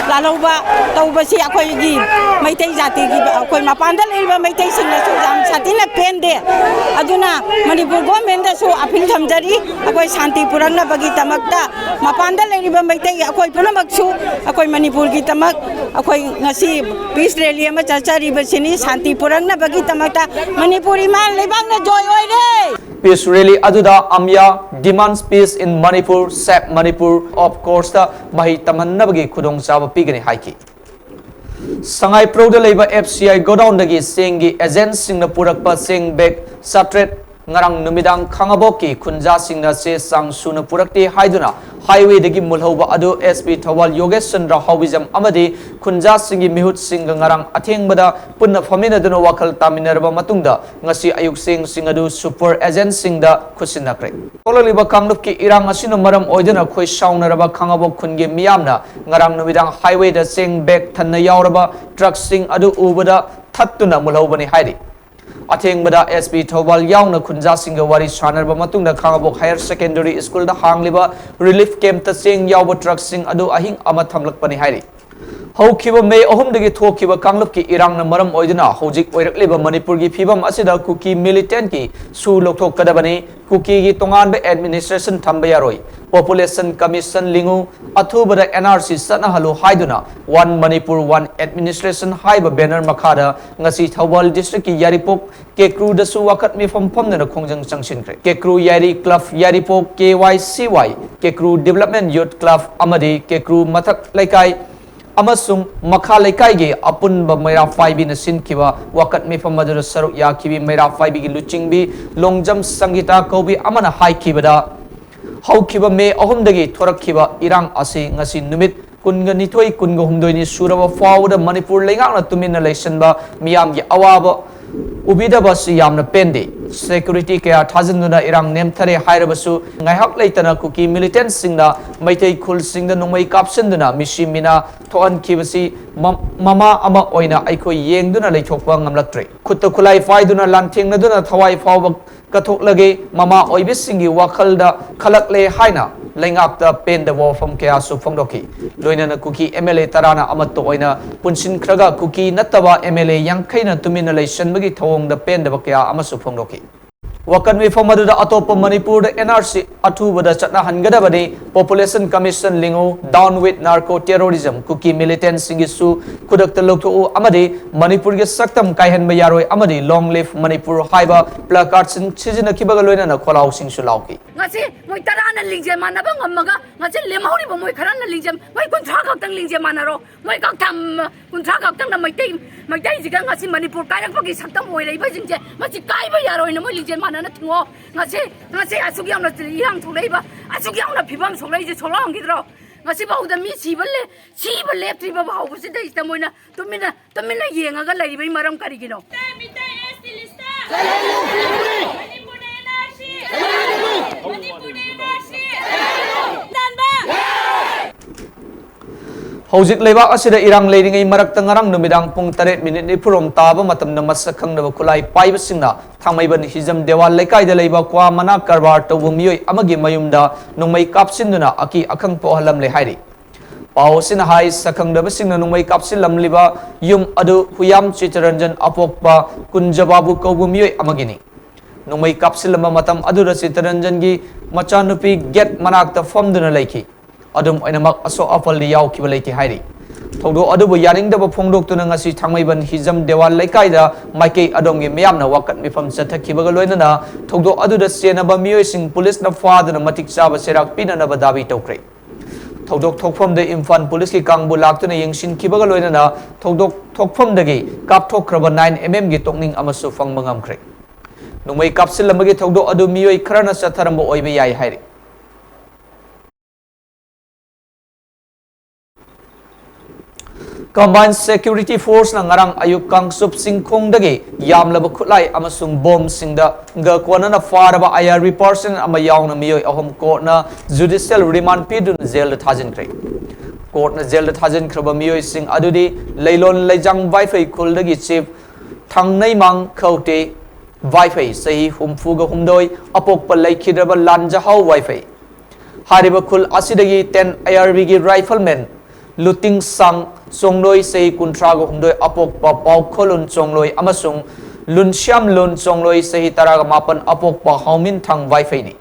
ꯂꯥꯜꯍꯧꯕ ꯇꯧꯕꯁꯤ ꯑꯩꯈꯣꯏꯒꯤ ꯃꯩꯇꯩ ꯖꯥꯇꯤꯒꯤ, ꯑꯩꯈꯣꯏ ꯃꯄꯥꯟꯗ ꯂꯩꯔꯤꯕ ꯃꯩꯇꯩꯁꯤꯡꯅꯁꯨ ꯌꯥꯝ ꯁꯥꯊꯤꯅ ꯄꯦꯟꯗꯦ꯫ ꯑꯗꯨꯅ ꯃꯅꯤꯄꯨꯔ governmentꯗꯁꯨ appeal ꯊꯝꯖꯔꯤ, ꯑꯩꯈꯣꯏ ꯁꯥꯟꯇꯤ ꯄꯨꯔꯛꯅꯕꯒꯤꯗꯃꯛꯇ꯫ ꯃꯄꯥꯟꯗ ꯂꯩꯔꯤꯕ ꯃꯩꯇꯩ ꯑꯩꯈꯣꯏ ꯄꯨꯝꯅꯃꯛꯁꯨ ꯑꯩꯈꯣꯏ ꯃꯅꯤꯄꯨꯔꯒꯤꯗꯃꯛ ꯑꯩꯈꯣꯏ ꯉꯁꯤ peace rally ꯑꯃ ꯆꯠꯆꯔꯤꯕꯁꯤꯅꯤ꯫ ꯁꯥꯟꯇꯤ ꯄꯨꯔꯛꯅꯕꯒꯤꯗꯃꯛꯇ ꯃꯅꯤꯄꯨꯔ ꯏꯃꯥ ꯂꯩꯕꯥꯛꯅ ꯖꯣꯏ ꯑꯣꯏꯔꯦ꯫ Peace rally ꯑꯗꯨꯗ AMYA demands peace in Manipur, Save Manipur, of courseꯇ ꯃꯍꯩ ꯇꯝꯍꯟꯅꯕꯒꯤ ꯈꯨꯗꯣꯡꯆꯥꯕ ꯄꯤꯒꯅꯤ ꯍꯥꯏꯈꯤ꯫ ꯁꯉꯥꯏꯄ꯭ꯔꯧꯗ ꯂꯩꯕ F C I godownꯗꯒꯤ ꯆꯦꯡꯒꯤ agentꯁꯤꯡꯅ ꯄꯨꯔꯛꯄ ꯆꯦꯡ bag ꯆꯥꯇ꯭ꯔꯦꯠ ꯉꯔꯥꯡ ꯅꯨꯃꯤꯗꯥꯡ ꯈꯥꯉꯕꯣꯛꯀꯤ ꯈꯨꯟꯖꯥꯁꯤꯡꯅ ꯆꯦ ꯆꯥꯡ ꯁꯨꯅ ꯄꯨꯔꯛꯇꯦ ꯍꯥꯏꯗꯨꯅ highwayꯗꯒꯤ ꯃꯨꯜꯍꯧꯕ ꯑꯗꯨ SP ꯊꯧꯕꯥꯜ ꯌꯣꯒꯦꯁ ꯆꯟꯗ꯭ꯔ ꯍꯥꯎꯕꯤꯖꯝ ꯑꯃꯗꯤ ꯈꯨꯟꯖꯥꯁꯤꯡꯒꯤ ꯃꯤꯍꯨꯠꯁꯤꯡꯒ ꯉꯔꯥꯡ ꯑꯊꯦꯡꯕꯗ ꯄꯨꯟꯅ ꯐꯝꯃꯤꯟꯅꯗꯨꯅ ꯋꯥꯈꯜ ꯇꯥꯃꯤꯟꯅꯔꯕ ꯃꯇꯨꯡꯗ ꯉꯁꯤ ꯑꯌꯨꯛ ꯆꯦꯡꯁꯤꯡ ꯑꯗꯨ super agentꯁꯤꯡꯗ ꯈꯨꯠꯁꯤꯟꯅꯈ꯭ꯔꯦ꯫ ꯊꯣꯛꯂꯛꯂꯤꯕ ꯀꯥꯡꯂꯨꯞꯀꯤ ꯏꯔꯥꯡ ꯑꯁꯤꯅ ꯃꯔꯝ ꯑꯣꯏꯗꯨꯅ ꯈꯣꯏ ꯁꯥꯎꯅꯔꯕ ꯈꯥꯉꯕꯣꯛ ꯈꯨꯟꯒꯤ ꯃꯤꯌꯥꯝꯅ ꯉꯔꯥꯡ ꯅꯨꯃꯤꯗꯥꯡ highwayꯗ ꯆꯦꯡ bag ꯊꯟꯅ ꯌꯥꯎꯔꯕ truckꯁꯤꯡ ꯑꯗꯨ ꯎꯕꯗ ꯊꯠꯇꯨꯅ ꯃꯨꯜꯍꯧꯕꯅꯤ ꯍꯥꯏꯔꯤ꯫ ꯑꯊꯦꯡꯕꯗ SP ꯊꯧꯕꯥꯜ ꯌꯥꯎꯅ ꯈꯨꯟꯖꯥꯁꯤꯡꯒ ꯋꯥꯔꯤ ꯁꯥꯟꯅꯔꯕ ꯃꯇꯨꯡꯗ ꯈꯥꯉꯕꯣꯛ higher secondary schoolꯗ ꯍꯥꯡꯂꯤꯕ relief campꯇ ꯆꯦꯡ ꯌꯥꯎꯕ truckꯁꯤꯡ ꯑꯗꯨ ꯑꯍꯤꯡ ꯑꯃ ꯊꯝꯂꯛꯄꯅꯤ ꯍꯥꯏꯔꯤ꯫ ꯍꯧꯈꯤꯕ May ꯑꯍꯨꯝꯗꯒꯤ ꯊꯣꯛꯈꯤꯕ ꯀꯥꯡꯂꯨꯞꯀꯤ ꯏꯔꯥꯡꯅ ꯃꯔꯝ ꯑꯣꯏꯗꯨꯅ ꯍꯧꯖꯤꯛ ꯑꯣꯏꯔꯛꯂꯤꯕ ꯃꯅꯤꯄꯨꯔꯒꯤ ꯐꯤꯕꯝ ꯑꯁꯤꯗ ꯀꯨꯀꯤ militantꯀꯤ ꯁꯨ ꯂꯧꯊꯣꯛꯀꯗꯕꯅꯤ, ꯀꯨꯀꯤꯒꯤ ꯇꯣꯉꯥꯟꯕ administration ꯊꯝꯕ ꯌꯥꯔꯣꯏ, Population Commission ꯂꯤꯡꯉꯨ, ꯑꯊꯨꯕꯗ NRC ꯆꯠꯅꯍꯜꯂꯨ ꯍꯥꯏꯗꯨꯅ One Manipur One Administration ꯍꯥꯏꯕ banner ꯃꯈꯥꯗ ꯉꯁꯤ ꯊꯧꯕꯥꯜ districtꯀꯤ ꯌꯥꯏꯔꯤꯄꯣꯛ ꯀꯦꯀ꯭ꯔꯨꯗꯁꯨ ꯋꯥꯀꯠ ꯃꯤꯐꯝ ꯐꯝꯗꯨꯅ ꯈꯣꯡꯖꯪ ꯆꯪꯁꯤꯟꯈ꯭ꯔꯦ꯫ ꯀꯦꯀ꯭ꯔꯨ ꯌꯥꯏꯔꯤ club, ꯌꯥꯏꯔꯤꯄꯣꯛ KYCY, ꯀꯦꯀ꯭ꯔꯨ Development Youth Club ꯑꯃꯗꯤ ꯀꯦꯀ꯭ꯔꯨ ꯃꯊꯛ ꯂꯩꯀꯥꯏ ꯑꯃꯁꯨꯡ ꯃꯈꯥ ꯂꯩꯀꯥꯏꯒꯤ ꯑꯄꯨꯟꯕ ꯃꯩꯔꯥ ꯄꯥꯏꯕꯤꯅ ꯁꯤꯟꯈꯤꯕ ꯋꯥꯀꯠ ꯃꯤꯐꯝ ꯑꯗꯨꯗ ꯁꯔꯨꯛ ꯌꯥꯈꯤꯕꯤ ꯃꯩꯔꯥ ꯄꯥꯏꯕꯤꯒꯤ ꯂꯨꯆꯤꯡꯕꯤ ꯂꯣꯡꯖꯝ ꯁꯪꯒꯤꯇꯥ ꯀꯧꯕꯤ ꯑꯃꯅ ꯍꯥꯏꯈꯤꯕꯗ, ꯍꯧꯈꯤꯕ May ꯑꯍꯨꯝꯗꯒꯤ ꯊꯣꯔꯛꯈꯤꯕ ꯏꯔꯥꯡ ꯑꯁꯤ ꯉꯁꯤ ꯅꯨꯃꯤꯠ ꯀꯨꯟꯒ ꯅꯤꯊꯣꯏ, ꯀꯨꯟꯒ ꯍꯨꯝꯗꯣꯏꯅꯤ ꯁꯨꯔꯕ ꯐꯥꯎꯕꯗ ꯃꯅꯤꯄꯨꯔ ꯂꯩꯉꯥꯛꯅ ꯇꯨꯃꯤꯟꯅ ꯂꯩꯁꯤꯟꯕ, ꯃꯤꯌꯥꯝꯒꯤ ꯑꯋꯥꯕ ꯎꯕꯤꯗꯕ ꯑꯁꯤ ꯌꯥꯝꯅ ꯄꯦꯟꯗꯦ꯫ Security ꯀꯌꯥ ꯊꯥꯖꯤꯟꯗꯨꯅ ꯏꯔꯥꯡ ꯅꯦꯝꯊꯔꯦ ꯍꯥꯏꯔꯕꯁꯨ, ꯉꯥꯏꯍꯥꯛ ꯂꯩꯇꯅ ꯀꯨꯀꯤ militantꯁꯤꯡꯅ ꯃꯩꯇꯩ ꯈꯨꯜꯁꯤꯡꯗ ꯅꯣꯡꯃꯩ ꯀꯥꯞꯁꯤꯟꯗꯨꯅ ꯃꯤꯁꯤ ꯃꯤꯅꯥ ꯊꯣꯛꯍꯟꯈꯤꯕꯁꯤ ꯃ-, ꯃꯃꯥ ꯑꯃ ꯑꯣꯏꯅ ꯑꯩꯈꯣꯏ ꯌꯦꯡꯗꯨꯅ ꯂꯩꯊꯣꯛꯄ ꯉꯝꯂꯛꯇ꯭ꯔꯦ꯫ ꯈꯨꯠꯇ ꯈꯨꯠꯂꯥꯏ ꯄꯥꯏꯗꯨꯅ ꯂꯥꯟꯊꯦꯡꯅꯗꯨꯅ ꯊꯋꯥꯏ ꯐꯥꯎꯕ ꯀꯠꯊꯣꯛꯂꯒꯦ, ꯃꯃꯥ ꯑꯣꯏꯕꯤꯁꯤꯡꯒꯤ ꯋꯥꯈꯜꯗ ꯈꯜꯂꯛꯂꯦ ꯍꯥꯏꯅ ꯂꯩꯉꯥꯛꯇ ꯄꯦꯟꯗꯕ ꯋꯥꯐꯝ ꯀꯌꯥꯁꯨ ꯐꯣꯡꯗꯣꯛꯈꯤ꯫ ꯂꯣꯏꯅꯅ ꯀꯨꯀꯤ MLA ꯇꯔꯥꯅ ꯑꯃꯠꯇ ꯑꯣꯏꯅ ꯄꯨꯟꯁꯤꯟꯈ꯭ꯔꯒ ꯀꯨꯀꯤ ꯅꯠꯇꯕ MLA ꯌꯥꯡꯈꯩꯅ ꯇꯨꯃꯤꯟꯅ ꯂꯩꯁꯟꯕꯒꯤ ꯊꯧꯑꯣꯡꯗ ꯄꯦꯟꯗꯕ ꯀꯌꯥ ꯑꯃꯁꯨ ꯐꯣꯡꯗꯣꯛꯈꯤ꯫ ꯋꯥꯀꯠ ꯃꯤꯐꯝ ꯑꯗꯨꯗ ꯑꯇꯣꯞꯄ ꯃꯅꯤꯄꯨꯔꯗ NRC ꯑꯊꯨꯕꯗ ꯆꯠꯅꯍꯟꯒꯗꯕꯅꯤ, Population Commission ꯂꯤꯡꯉꯨ, Down with Narco Terrorism, ꯀꯨꯀꯤ militantꯁꯤꯡꯒꯤꯁꯨ ꯈꯨꯗꯛꯇ ꯂꯧꯊꯣꯛꯎ ꯑꯃꯗꯤ ꯃꯅꯤꯄꯨꯔꯒꯤ ꯁꯛꯇꯝ ꯀꯥꯏꯍꯟꯕ ꯌꯥꯔꯣꯏ ꯑꯃꯗꯤ Long Live Manipur ꯍꯥꯏꯕ placardꯁꯤꯡ ꯁꯤꯖꯤꯟꯅꯈꯤꯕꯒ ꯂꯣꯏꯅꯅ ꯈꯣꯜꯂꯥꯎꯁꯤꯡꯁꯨ ꯂꯥꯎꯈꯤ꯫ ꯉꯁꯤ ꯃꯣꯏ ꯇꯔꯥꯅ ꯂꯤꯡꯖꯦꯜ ꯃꯥꯟꯅꯕ ꯉꯝꯃꯒ ꯉꯁꯤ ꯂꯦꯝꯍꯧꯔꯤꯕ ꯃꯣꯏ ꯈꯔꯅ ꯂꯤꯡꯖꯦꯜ, ꯃꯣꯏ ꯀꯨꯟꯊ꯭ꯔꯥ ꯈꯛꯇꯪ ꯂꯤꯡꯖꯦꯜ ꯃꯥꯟꯅꯔꯣ, ꯃꯣꯏ ꯀꯛꯊꯝ ꯀꯨꯟꯊ꯭ꯔꯥ ꯈꯛꯇꯪꯅ ꯃꯩꯇꯩ, ꯃꯩꯇꯩꯁꯤꯒ ꯉꯁꯤ ꯃꯅꯤꯄꯨꯔ ꯀꯥꯏꯔꯛꯄꯒꯤ ꯁꯛꯇꯝ ꯑꯣꯏꯔꯛꯏꯕꯁꯤꯡꯁꯦ ꯃꯁꯤ ꯀꯥꯏꯕ ꯌꯥꯔꯣꯏꯅ ꯃꯣꯏ ꯂꯤꯡꯖꯦꯜ ꯃꯥꯟꯅ ꯅ ꯊꯤꯡꯉꯣ꯫ ꯉꯁꯤ, ꯉꯁꯤ ꯑꯁꯨꯛ ꯌꯥꯝꯅ ꯏꯔꯥꯡ ꯊꯣꯛꯂꯛꯏꯕ, ꯑꯁꯨꯛ ꯌꯥꯝꯅ ꯐꯤꯕꯝ ꯁꯣꯛꯂꯛꯏꯁꯦ ꯁꯣꯛꯂꯛꯑꯝꯈꯤꯗ꯭ꯔꯣ? ꯉꯁꯤꯐꯥꯎꯗ ꯃꯤ ꯁꯤꯕ ꯂꯦ-, ꯁꯤꯕ ꯂꯦꯞꯇ꯭ꯔꯤꯕ ꯐꯥꯎꯕꯁꯤꯗꯩꯁꯤꯗ ꯃꯣꯏꯅ ꯇꯨꯃꯤꯟꯅ, ꯇꯨꯃꯤꯟꯅ ꯌꯦꯡꯉꯒ ꯂꯩꯔꯤꯕꯒꯤ ꯃꯔꯝ ꯀꯔꯤꯒꯤꯅꯣ? ꯃꯤꯇꯩ, ꯃꯤꯇꯩ ꯑꯦꯁ ꯇꯤ ꯂꯤꯁꯇ! ꯃꯅꯤꯄꯨꯔꯗ ꯑꯦꯟ ꯑꯥꯔ ꯁꯤ! ꯃꯅꯤꯄꯨꯔꯗ ꯑꯦꯟ ꯑꯥꯔ ꯁꯤ! ꯇꯥꯟꯕ! ꯍꯧꯖꯤꯛ ꯂꯩꯕꯥꯛ ꯑꯁꯤꯗ ꯏꯔꯥꯡ ꯂꯩꯔꯤꯉꯩ ꯃꯔꯛꯇ ꯉꯔꯥꯡ ꯅꯨꯃꯤꯗꯥꯡ ꯄꯨꯡ ꯇꯔꯦꯠ ꯃꯤꯅꯤꯠ ꯅꯤꯐꯨꯔꯣꯝ ꯇꯥꯕ ꯃꯇꯝꯗ ꯃꯁꯛ ꯈꯪꯗꯕ ꯈꯨꯠꯂꯥꯏ ꯄꯥꯏꯕꯁꯤꯡꯅ ꯊꯥꯡꯃꯩꯕꯟ ꯍꯤꯖꯝ ꯗꯦꯋꯥꯜ ꯂꯩꯀꯥꯏꯗ ꯂꯩꯕ ꯀ꯭ꯋꯥ ꯃꯅꯥ ꯀꯔꯕꯥꯔ ꯇꯧꯕ ꯃꯤꯑꯣꯏ ꯑꯃꯒꯤ ꯃꯌꯨꯝꯗ ꯅꯣꯡꯃꯩ ꯀꯥꯞꯁꯤꯟꯗꯨꯅ ꯑꯀꯤ ꯑꯈꯪ ꯄꯣꯛꯍꯜꯂꯝꯂꯦ ꯍꯥꯏꯔꯤ꯫ ꯄꯥꯎ ꯑꯁꯤꯅ ꯍꯥꯏ, ꯁꯛꯈꯪꯗꯕꯁꯤꯡꯅ ꯅꯣꯡꯃꯩ ꯀꯥꯞꯁꯤꯜꯂꯝꯂꯤꯕ ꯌꯨꯝ ꯑꯗꯨ ꯍꯨꯌꯥꯝ ꯆꯤꯇꯔꯟꯖꯟ ꯑꯄꯣꯛꯄ ꯀꯨꯟꯖꯕꯥꯕꯨ ꯀꯧꯕ ꯃꯤꯑꯣꯏ ꯑꯃꯒꯤꯅꯤ꯫ ꯅꯣꯡꯃꯩ ꯀꯥꯞꯁꯤꯜꯂꯝꯕ ꯃꯇꯝ ꯑꯗꯨꯗ ꯆꯤꯇꯔꯟꯖꯟꯒꯤ ꯃꯆꯥꯅꯨꯄꯤ ꯒꯦꯠ ꯃꯅꯥꯛꯇ ꯐꯝꯗꯨꯅ ꯂꯩꯈꯤ꯫ ꯑꯗꯨꯝ ꯑꯣꯏꯅꯃꯛ, ꯑꯁꯣꯛ ꯑꯄꯜꯗꯤ ꯌꯥꯎꯈꯤꯕ ꯂꯩꯇꯦ ꯍꯥꯏꯔꯤ꯫ ꯊꯧꯗꯣꯛ ꯑꯗꯨꯕꯨ ꯌꯥꯅꯤꯡꯗꯕ ꯐꯣꯡꯗꯣꯛꯇꯨꯅ ꯉꯁꯤ ꯊꯥꯡꯃꯩꯕꯟ ꯍꯤꯖꯝ ꯗꯦꯋꯥꯜ ꯂꯩꯀꯥꯏꯗ ꯃꯥꯏꯀꯩ ꯑꯗꯣꯝꯒꯤ ꯃꯤꯌꯥꯝꯅ ꯋꯥꯀꯠ ꯃꯤꯐꯝ ꯆꯠꯊꯈꯤꯕꯒ ꯂꯣꯏꯅꯅ ꯊꯧꯗꯣꯛ ꯑꯗꯨꯗ ꯆꯦꯟꯅꯕ ꯃꯤꯑꯣꯏꯁꯤꯡ ꯄꯨꯂꯤꯁꯅ ꯐꯥꯗꯨꯅ ꯃꯇꯤꯛ ꯆꯥꯕ ꯆꯩꯔꯥꯛ ꯄꯤꯅꯅꯕ ꯗꯥꯕꯤ ꯇꯧꯈ꯭ꯔꯦ꯫ ꯊꯧꯗꯣꯛ ꯊꯣꯛꯐꯝꯗ ꯏꯝꯐꯥꯜ ꯄꯨꯂꯤꯁꯀꯤ ꯀꯥꯡꯕꯨ ꯂꯥꯛꯇꯨꯅ ꯌꯦꯡꯁꯤꯟꯈꯤꯕꯒ ꯂꯣꯏꯅꯅ ꯊꯧꯗꯣꯛ ꯊꯣꯛꯐꯝꯗꯒꯤ ꯀꯥꯞꯊꯣꯛꯈ꯭ꯔꯕ ꯅꯥꯏꯟ ꯑꯦꯝ ꯑꯦꯝꯒꯤ ꯇꯣꯛꯅꯤꯡ ꯑꯃꯁꯨ ꯐꯪꯕ ꯉꯝꯈ꯭ꯔꯦ꯫ ꯅꯣꯡꯃꯩ ꯀꯥꯞꯁꯤꯜꯂꯝꯕꯒꯤ ꯊꯧꯗꯣꯛ ꯑꯗꯨ ꯃꯤꯑꯣꯏ ꯈꯔꯅ ꯆꯠꯊꯔꯝꯕ ꯑꯣꯏꯕ ꯌꯥꯏ ꯍꯥꯏꯔꯤ꯫ Combined Security Forceꯅ ꯉꯔꯥꯡ ꯑꯌꯨꯛ ꯀꯥꯡꯆꯨꯞ ꯆꯤꯡꯈꯣꯡꯗꯒꯤ ꯌꯥꯝꯂꯕ ꯈꯨꯠꯂꯥꯏ ꯑꯃꯁꯨꯡ ꯕꯣꯝꯁꯤꯡꯗ ꯒ ꯀꯣꯟꯅꯅ ꯐꯥꯔꯕ I R B personnel ꯑꯃ ꯌꯥꯎꯅ ꯃꯤꯑꯣꯏ ꯑꯍꯨꯝ ꯀꯣꯔꯠꯅ judicial remand ꯄꯤꯗꯨꯅ ꯖꯦꯜꯗ ꯊꯥꯖꯤꯟꯈ꯭ꯔꯦ꯫ ꯀꯣꯔꯠꯅ ꯖꯦꯜꯗ ꯊꯥꯖꯤꯟꯈ꯭ꯔꯕ ꯃꯤꯑꯣꯏꯁꯤꯡ ꯑꯗꯨꯗꯤ ꯂꯩꯂꯣꯟ ꯂꯩꯖꯥꯡ ꯋꯥꯏꯐꯩ ꯈꯨꯜꯗꯒꯤ ꯆꯤꯐ ꯊꯥꯡꯅꯩꯃꯥꯡ ꯈꯧꯇꯦ ꯋꯥꯏꯐꯩ, ꯆꯍꯤ ꯍꯨꯝꯐꯨꯒ ꯍꯨꯝꯗꯣꯏ, ꯑꯄꯣꯛꯄ ꯂꯩꯈꯤꯗ꯭ꯔꯕ ꯂꯥꯟꯖꯍꯥꯎ ꯋꯥꯏꯐꯩ꯫ ꯍꯥꯏꯔꯤꯕ ꯈꯨꯜ ꯑꯁꯤꯗꯒꯤ ten I R Bꯒꯤ rifleman ꯂꯨꯇꯤꯡ ꯁꯥꯡ ꯆꯣꯡꯂꯣꯏ, ꯆꯍꯤ ꯀꯨꯟꯊ꯭ꯔꯥꯒ ꯍꯨꯝꯗꯣꯏ, ꯑꯄꯣꯛꯄ ꯄꯥꯎꯈꯣꯂꯨꯟ ꯆꯣꯡꯂꯣꯏ ꯑꯃꯁꯨꯡ ꯂꯨꯟꯁ꯭ꯌꯥꯝ ꯂꯨꯟ ꯆꯣꯡꯂꯣꯏ, ꯆꯍꯤ ꯇꯔꯥꯒ ꯃꯥꯄꯟ, ꯑꯄꯣꯛꯄ ꯍꯥꯎꯃꯤꯟꯊꯥꯡ ꯋꯥꯏꯐꯩꯅꯤ꯫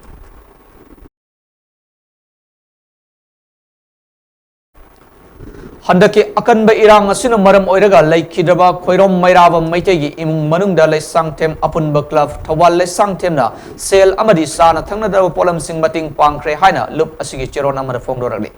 ꯍꯟꯗꯛꯀꯤ ꯑꯀꯟꯕ ꯏꯔꯥꯡ ꯑꯁꯤꯅ ꯃꯔꯝ ꯑꯣꯏꯔꯒ ꯂꯩꯈꯤꯗ꯭ꯔꯕ ꯈꯣꯏꯔꯣꯝ ꯃꯩꯔꯥꯕꯝ ꯃꯩꯇꯩꯒꯤ ꯏꯃꯨꯡ ꯃꯅꯨꯡꯗ ꯂꯩꯁꯥꯡꯊꯦꯝ ꯑꯄꯨꯟꯕ ꯀ꯭ꯂꯕ ꯊꯧꯕꯥꯜ ꯂꯩꯁꯥꯡꯊꯦꯝꯅ ꯁꯦꯜ ꯑꯃꯗꯤ ꯆꯥꯅ ꯊꯛꯅꯗꯕ ꯄꯣꯠꯂꯝꯁꯤꯡ ꯃꯇꯦꯡ ꯄꯥꯡꯈ꯭ꯔꯦ ꯍꯥꯏꯅ ꯂꯨꯞ ꯑꯁꯤꯒꯤ ꯆꯦꯔꯣꯜ ꯑꯃꯗ ꯐꯣꯡꯗꯣꯔꯛꯂꯤ꯫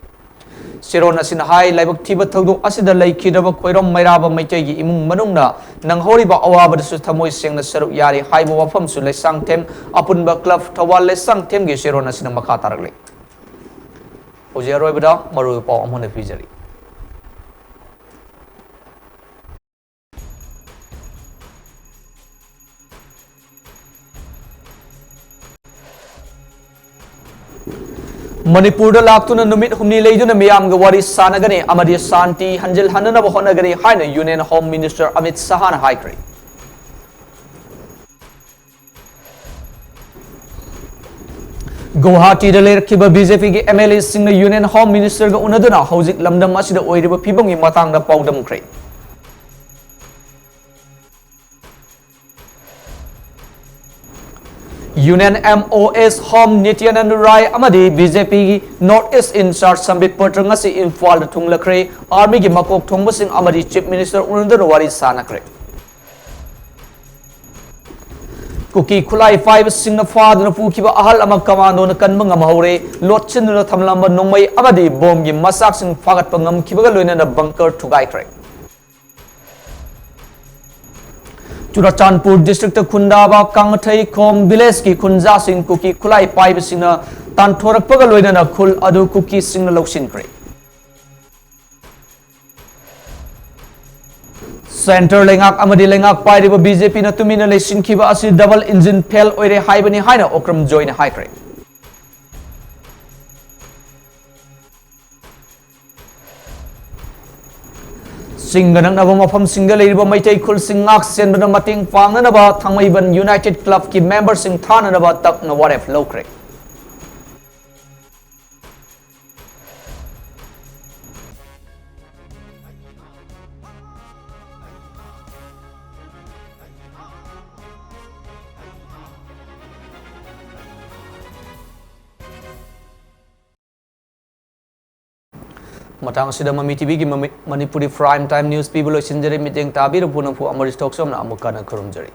ꯁꯦꯔꯣꯟ ꯑꯁꯤꯅ ꯍꯥꯏ, ꯂꯥꯏꯕꯛ ꯊꯤꯕ ꯊꯧꯗꯣꯛ ꯑꯁꯤꯗ ꯂꯩꯈꯤꯗ꯭ꯔꯕ ꯈꯣꯏꯔꯣꯝ ꯃꯩꯔꯥꯕ ꯃꯩꯇꯩꯒꯤ ꯏꯃꯨꯡ ꯃꯅꯨꯡꯅ ꯅꯪꯍꯧꯔꯤꯕ ꯑꯋꯥꯕꯗꯁꯨ ꯊꯃꯣꯏ ꯁꯦꯡꯅ ꯁꯔꯨꯛ ꯌꯥꯔꯤ ꯍꯥꯏꯕ ꯋꯥꯐꯝꯁꯨ ꯂꯩꯁꯥꯡꯊꯦꯝ ꯑꯄꯨꯟꯕ ꯀ꯭ꯂꯕ ꯊꯧꯕꯥꯜ ꯂꯩꯁꯥꯡꯊꯦꯝꯒꯤ ꯁꯦꯔꯣꯟ ꯑꯁꯤꯅ ꯃꯈꯥ ꯇꯥꯔꯛꯂꯤ꯫ ꯍꯧꯖꯤꯛ ꯑꯔꯣꯏꯕꯗ ꯃꯔꯨꯑꯣꯏꯕ ꯄꯥꯎ ꯑꯃꯨꯛ ꯍꯟꯅ ꯄꯤꯖꯔꯤ꯫ ꯃꯅꯤꯄꯨꯔꯗ ꯂꯥꯛꯇꯨꯅ ꯅꯨꯃꯤꯠ ꯍꯨꯝꯅꯤ ꯂꯩꯗꯨꯅ ꯃꯤꯌꯥꯝꯒ ꯋꯥꯔꯤ ꯁꯥꯟꯅꯒꯅꯤ ꯑꯃꯗꯤ ꯁꯥꯟꯇꯤ ꯍꯟꯖꯤꯜꯍꯟꯅꯅꯕ ꯍꯣꯠꯅꯒꯅꯤ ꯍꯥꯏꯅ Union Home Minister ꯑꯃꯤꯠ ꯁꯍꯥꯅ ꯍꯥꯏꯈ꯭ꯔꯦ꯫ ꯒꯨꯋꯥꯍꯥꯇꯤꯗ ꯂꯩꯔꯛꯈꯤꯕ BJPꯒꯤ MLAꯁꯤꯡꯅ Union Home Ministerꯒ ꯎꯅꯗꯨꯅ ꯍꯧꯖꯤꯛ ꯂꯝꯗꯝ ꯑꯁꯤꯗ ꯑꯣꯏꯔꯤꯕ ꯐꯤꯕꯝꯒꯤ ꯃꯇꯥꯡꯗ ꯄꯥꯎꯗꯝꯈ꯭ꯔꯦ꯫ Union MOS Home ꯅꯤꯇ꯭ꯌꯥꯅꯟꯗ ꯔꯥꯏ ꯑꯃꯗꯤ BJPꯒꯤ North East in-charge ꯁꯝꯕꯤꯠ ꯄꯇ꯭ꯔ ꯉꯁꯤ ꯏꯝꯐꯥꯜꯗ ꯊꯨꯡꯂꯈ꯭ꯔꯦ꯫ Armyꯒꯤ ꯃꯀꯣꯛ ꯊꯣꯡꯕꯁꯤꯡ ꯑꯃꯗꯤ Chief Minister ꯎꯅꯗꯨꯅ ꯋꯥꯔꯤ ꯁꯥꯟꯅꯈ꯭ꯔꯦ꯫ ꯀꯨꯀꯤ ꯈꯨꯠꯂꯥꯏ ꯄꯥꯏꯕꯁꯤꯡꯅ ꯐꯥꯗꯨꯅ ꯄꯨꯈꯤꯕ ꯑꯍꯜ ꯑꯃ commandoꯅ ꯀꯟꯕ ꯉꯝꯍꯧꯔꯦ꯫ ꯂꯣꯠꯁꯤꯟꯗꯨꯅ ꯊꯝꯂꯝꯕ ꯅꯣꯡꯃꯩ ꯑꯃꯗꯤ bombꯒꯤ ꯃꯆꯥꯛꯁꯤꯡ ꯐꯥꯒꯠꯄ ꯉꯝꯈꯤꯕꯒ ꯂꯣꯏꯅꯅ bunker ꯊꯨꯒꯥꯏꯈ꯭ꯔꯦ꯫ ꯆꯨꯔꯆꯥꯟꯄꯨꯔ districtꯇ ꯈꯨꯟꯗꯥꯕ ꯀꯥꯡꯃꯊꯩꯈꯣꯝ villageꯀꯤ ꯈꯨꯟꯖꯥꯁꯤꯡ ꯀꯨꯀꯤ ꯈꯨꯠꯂꯥꯏ ꯄꯥꯏꯕꯁꯤꯡꯅ ꯇꯥꯟꯊꯣꯔꯛꯄꯒ ꯂꯣꯏꯅꯅ ꯈꯨꯜ ꯑꯗꯨ ꯀꯨꯀꯤꯁꯤꯡꯅ ꯂꯧꯁꯤꯟꯈ꯭ꯔꯦ꯫ Centre ꯂꯩꯉꯥꯛ ꯑꯃꯗꯤ ꯂꯩꯉꯥꯛ ꯄꯥꯏꯔꯤꯕ BJPꯅ ꯇꯨꯃꯤꯟꯅ ꯂꯩꯁꯤꯟꯈꯤꯕ ꯑꯁꯤ double engine fail ꯑꯣꯏꯔꯦ ꯍꯥꯏꯕꯅꯤ ꯍꯥꯏꯅ ꯑꯣꯀ꯭ꯔꯝ ꯖꯣꯏꯅ ꯍꯥꯏꯈ꯭ꯔꯦ꯫ ꯆꯤꯡꯒ ꯅꯛꯅꯕ ꯃꯐꯝꯁꯤꯡꯗ ꯂꯩꯔꯤꯕ ꯃꯩꯇꯩ ꯈꯨꯜꯁꯤꯡ ꯉꯥꯛ ꯁꯦꯟꯕꯗ ꯃꯇꯦꯡ ꯄꯥꯡꯅꯅꯕ ꯊꯥꯡꯃꯩꯕꯟ United Clubꯀꯤ memberꯁꯤꯡ ꯊꯥꯅꯅꯕ ꯇꯛꯅ ꯋꯥꯔꯦꯞ ꯂꯧꯈ꯭ꯔꯦ꯫ ꯃꯇꯥꯡ ꯑꯁꯤꯗ ꯃꯃꯤ TVꯒꯤ ꯃꯃꯤ-, ꯃꯅꯤꯄꯨꯔꯤ prime time news ꯄꯤꯕ ꯂꯣꯏꯁꯤꯟꯖꯔꯦ꯫ ꯃꯤꯠꯌꯦꯡ ꯇꯥꯕꯤꯔꯕ ꯄꯨꯝꯅꯃꯛꯄꯨ ꯑꯃꯔꯤꯁ ꯊꯣꯛꯆꯣꯝꯅ ꯑꯃꯨꯛ ꯍꯟꯅ ꯈꯨꯔꯨꯝꯖꯔꯤ꯫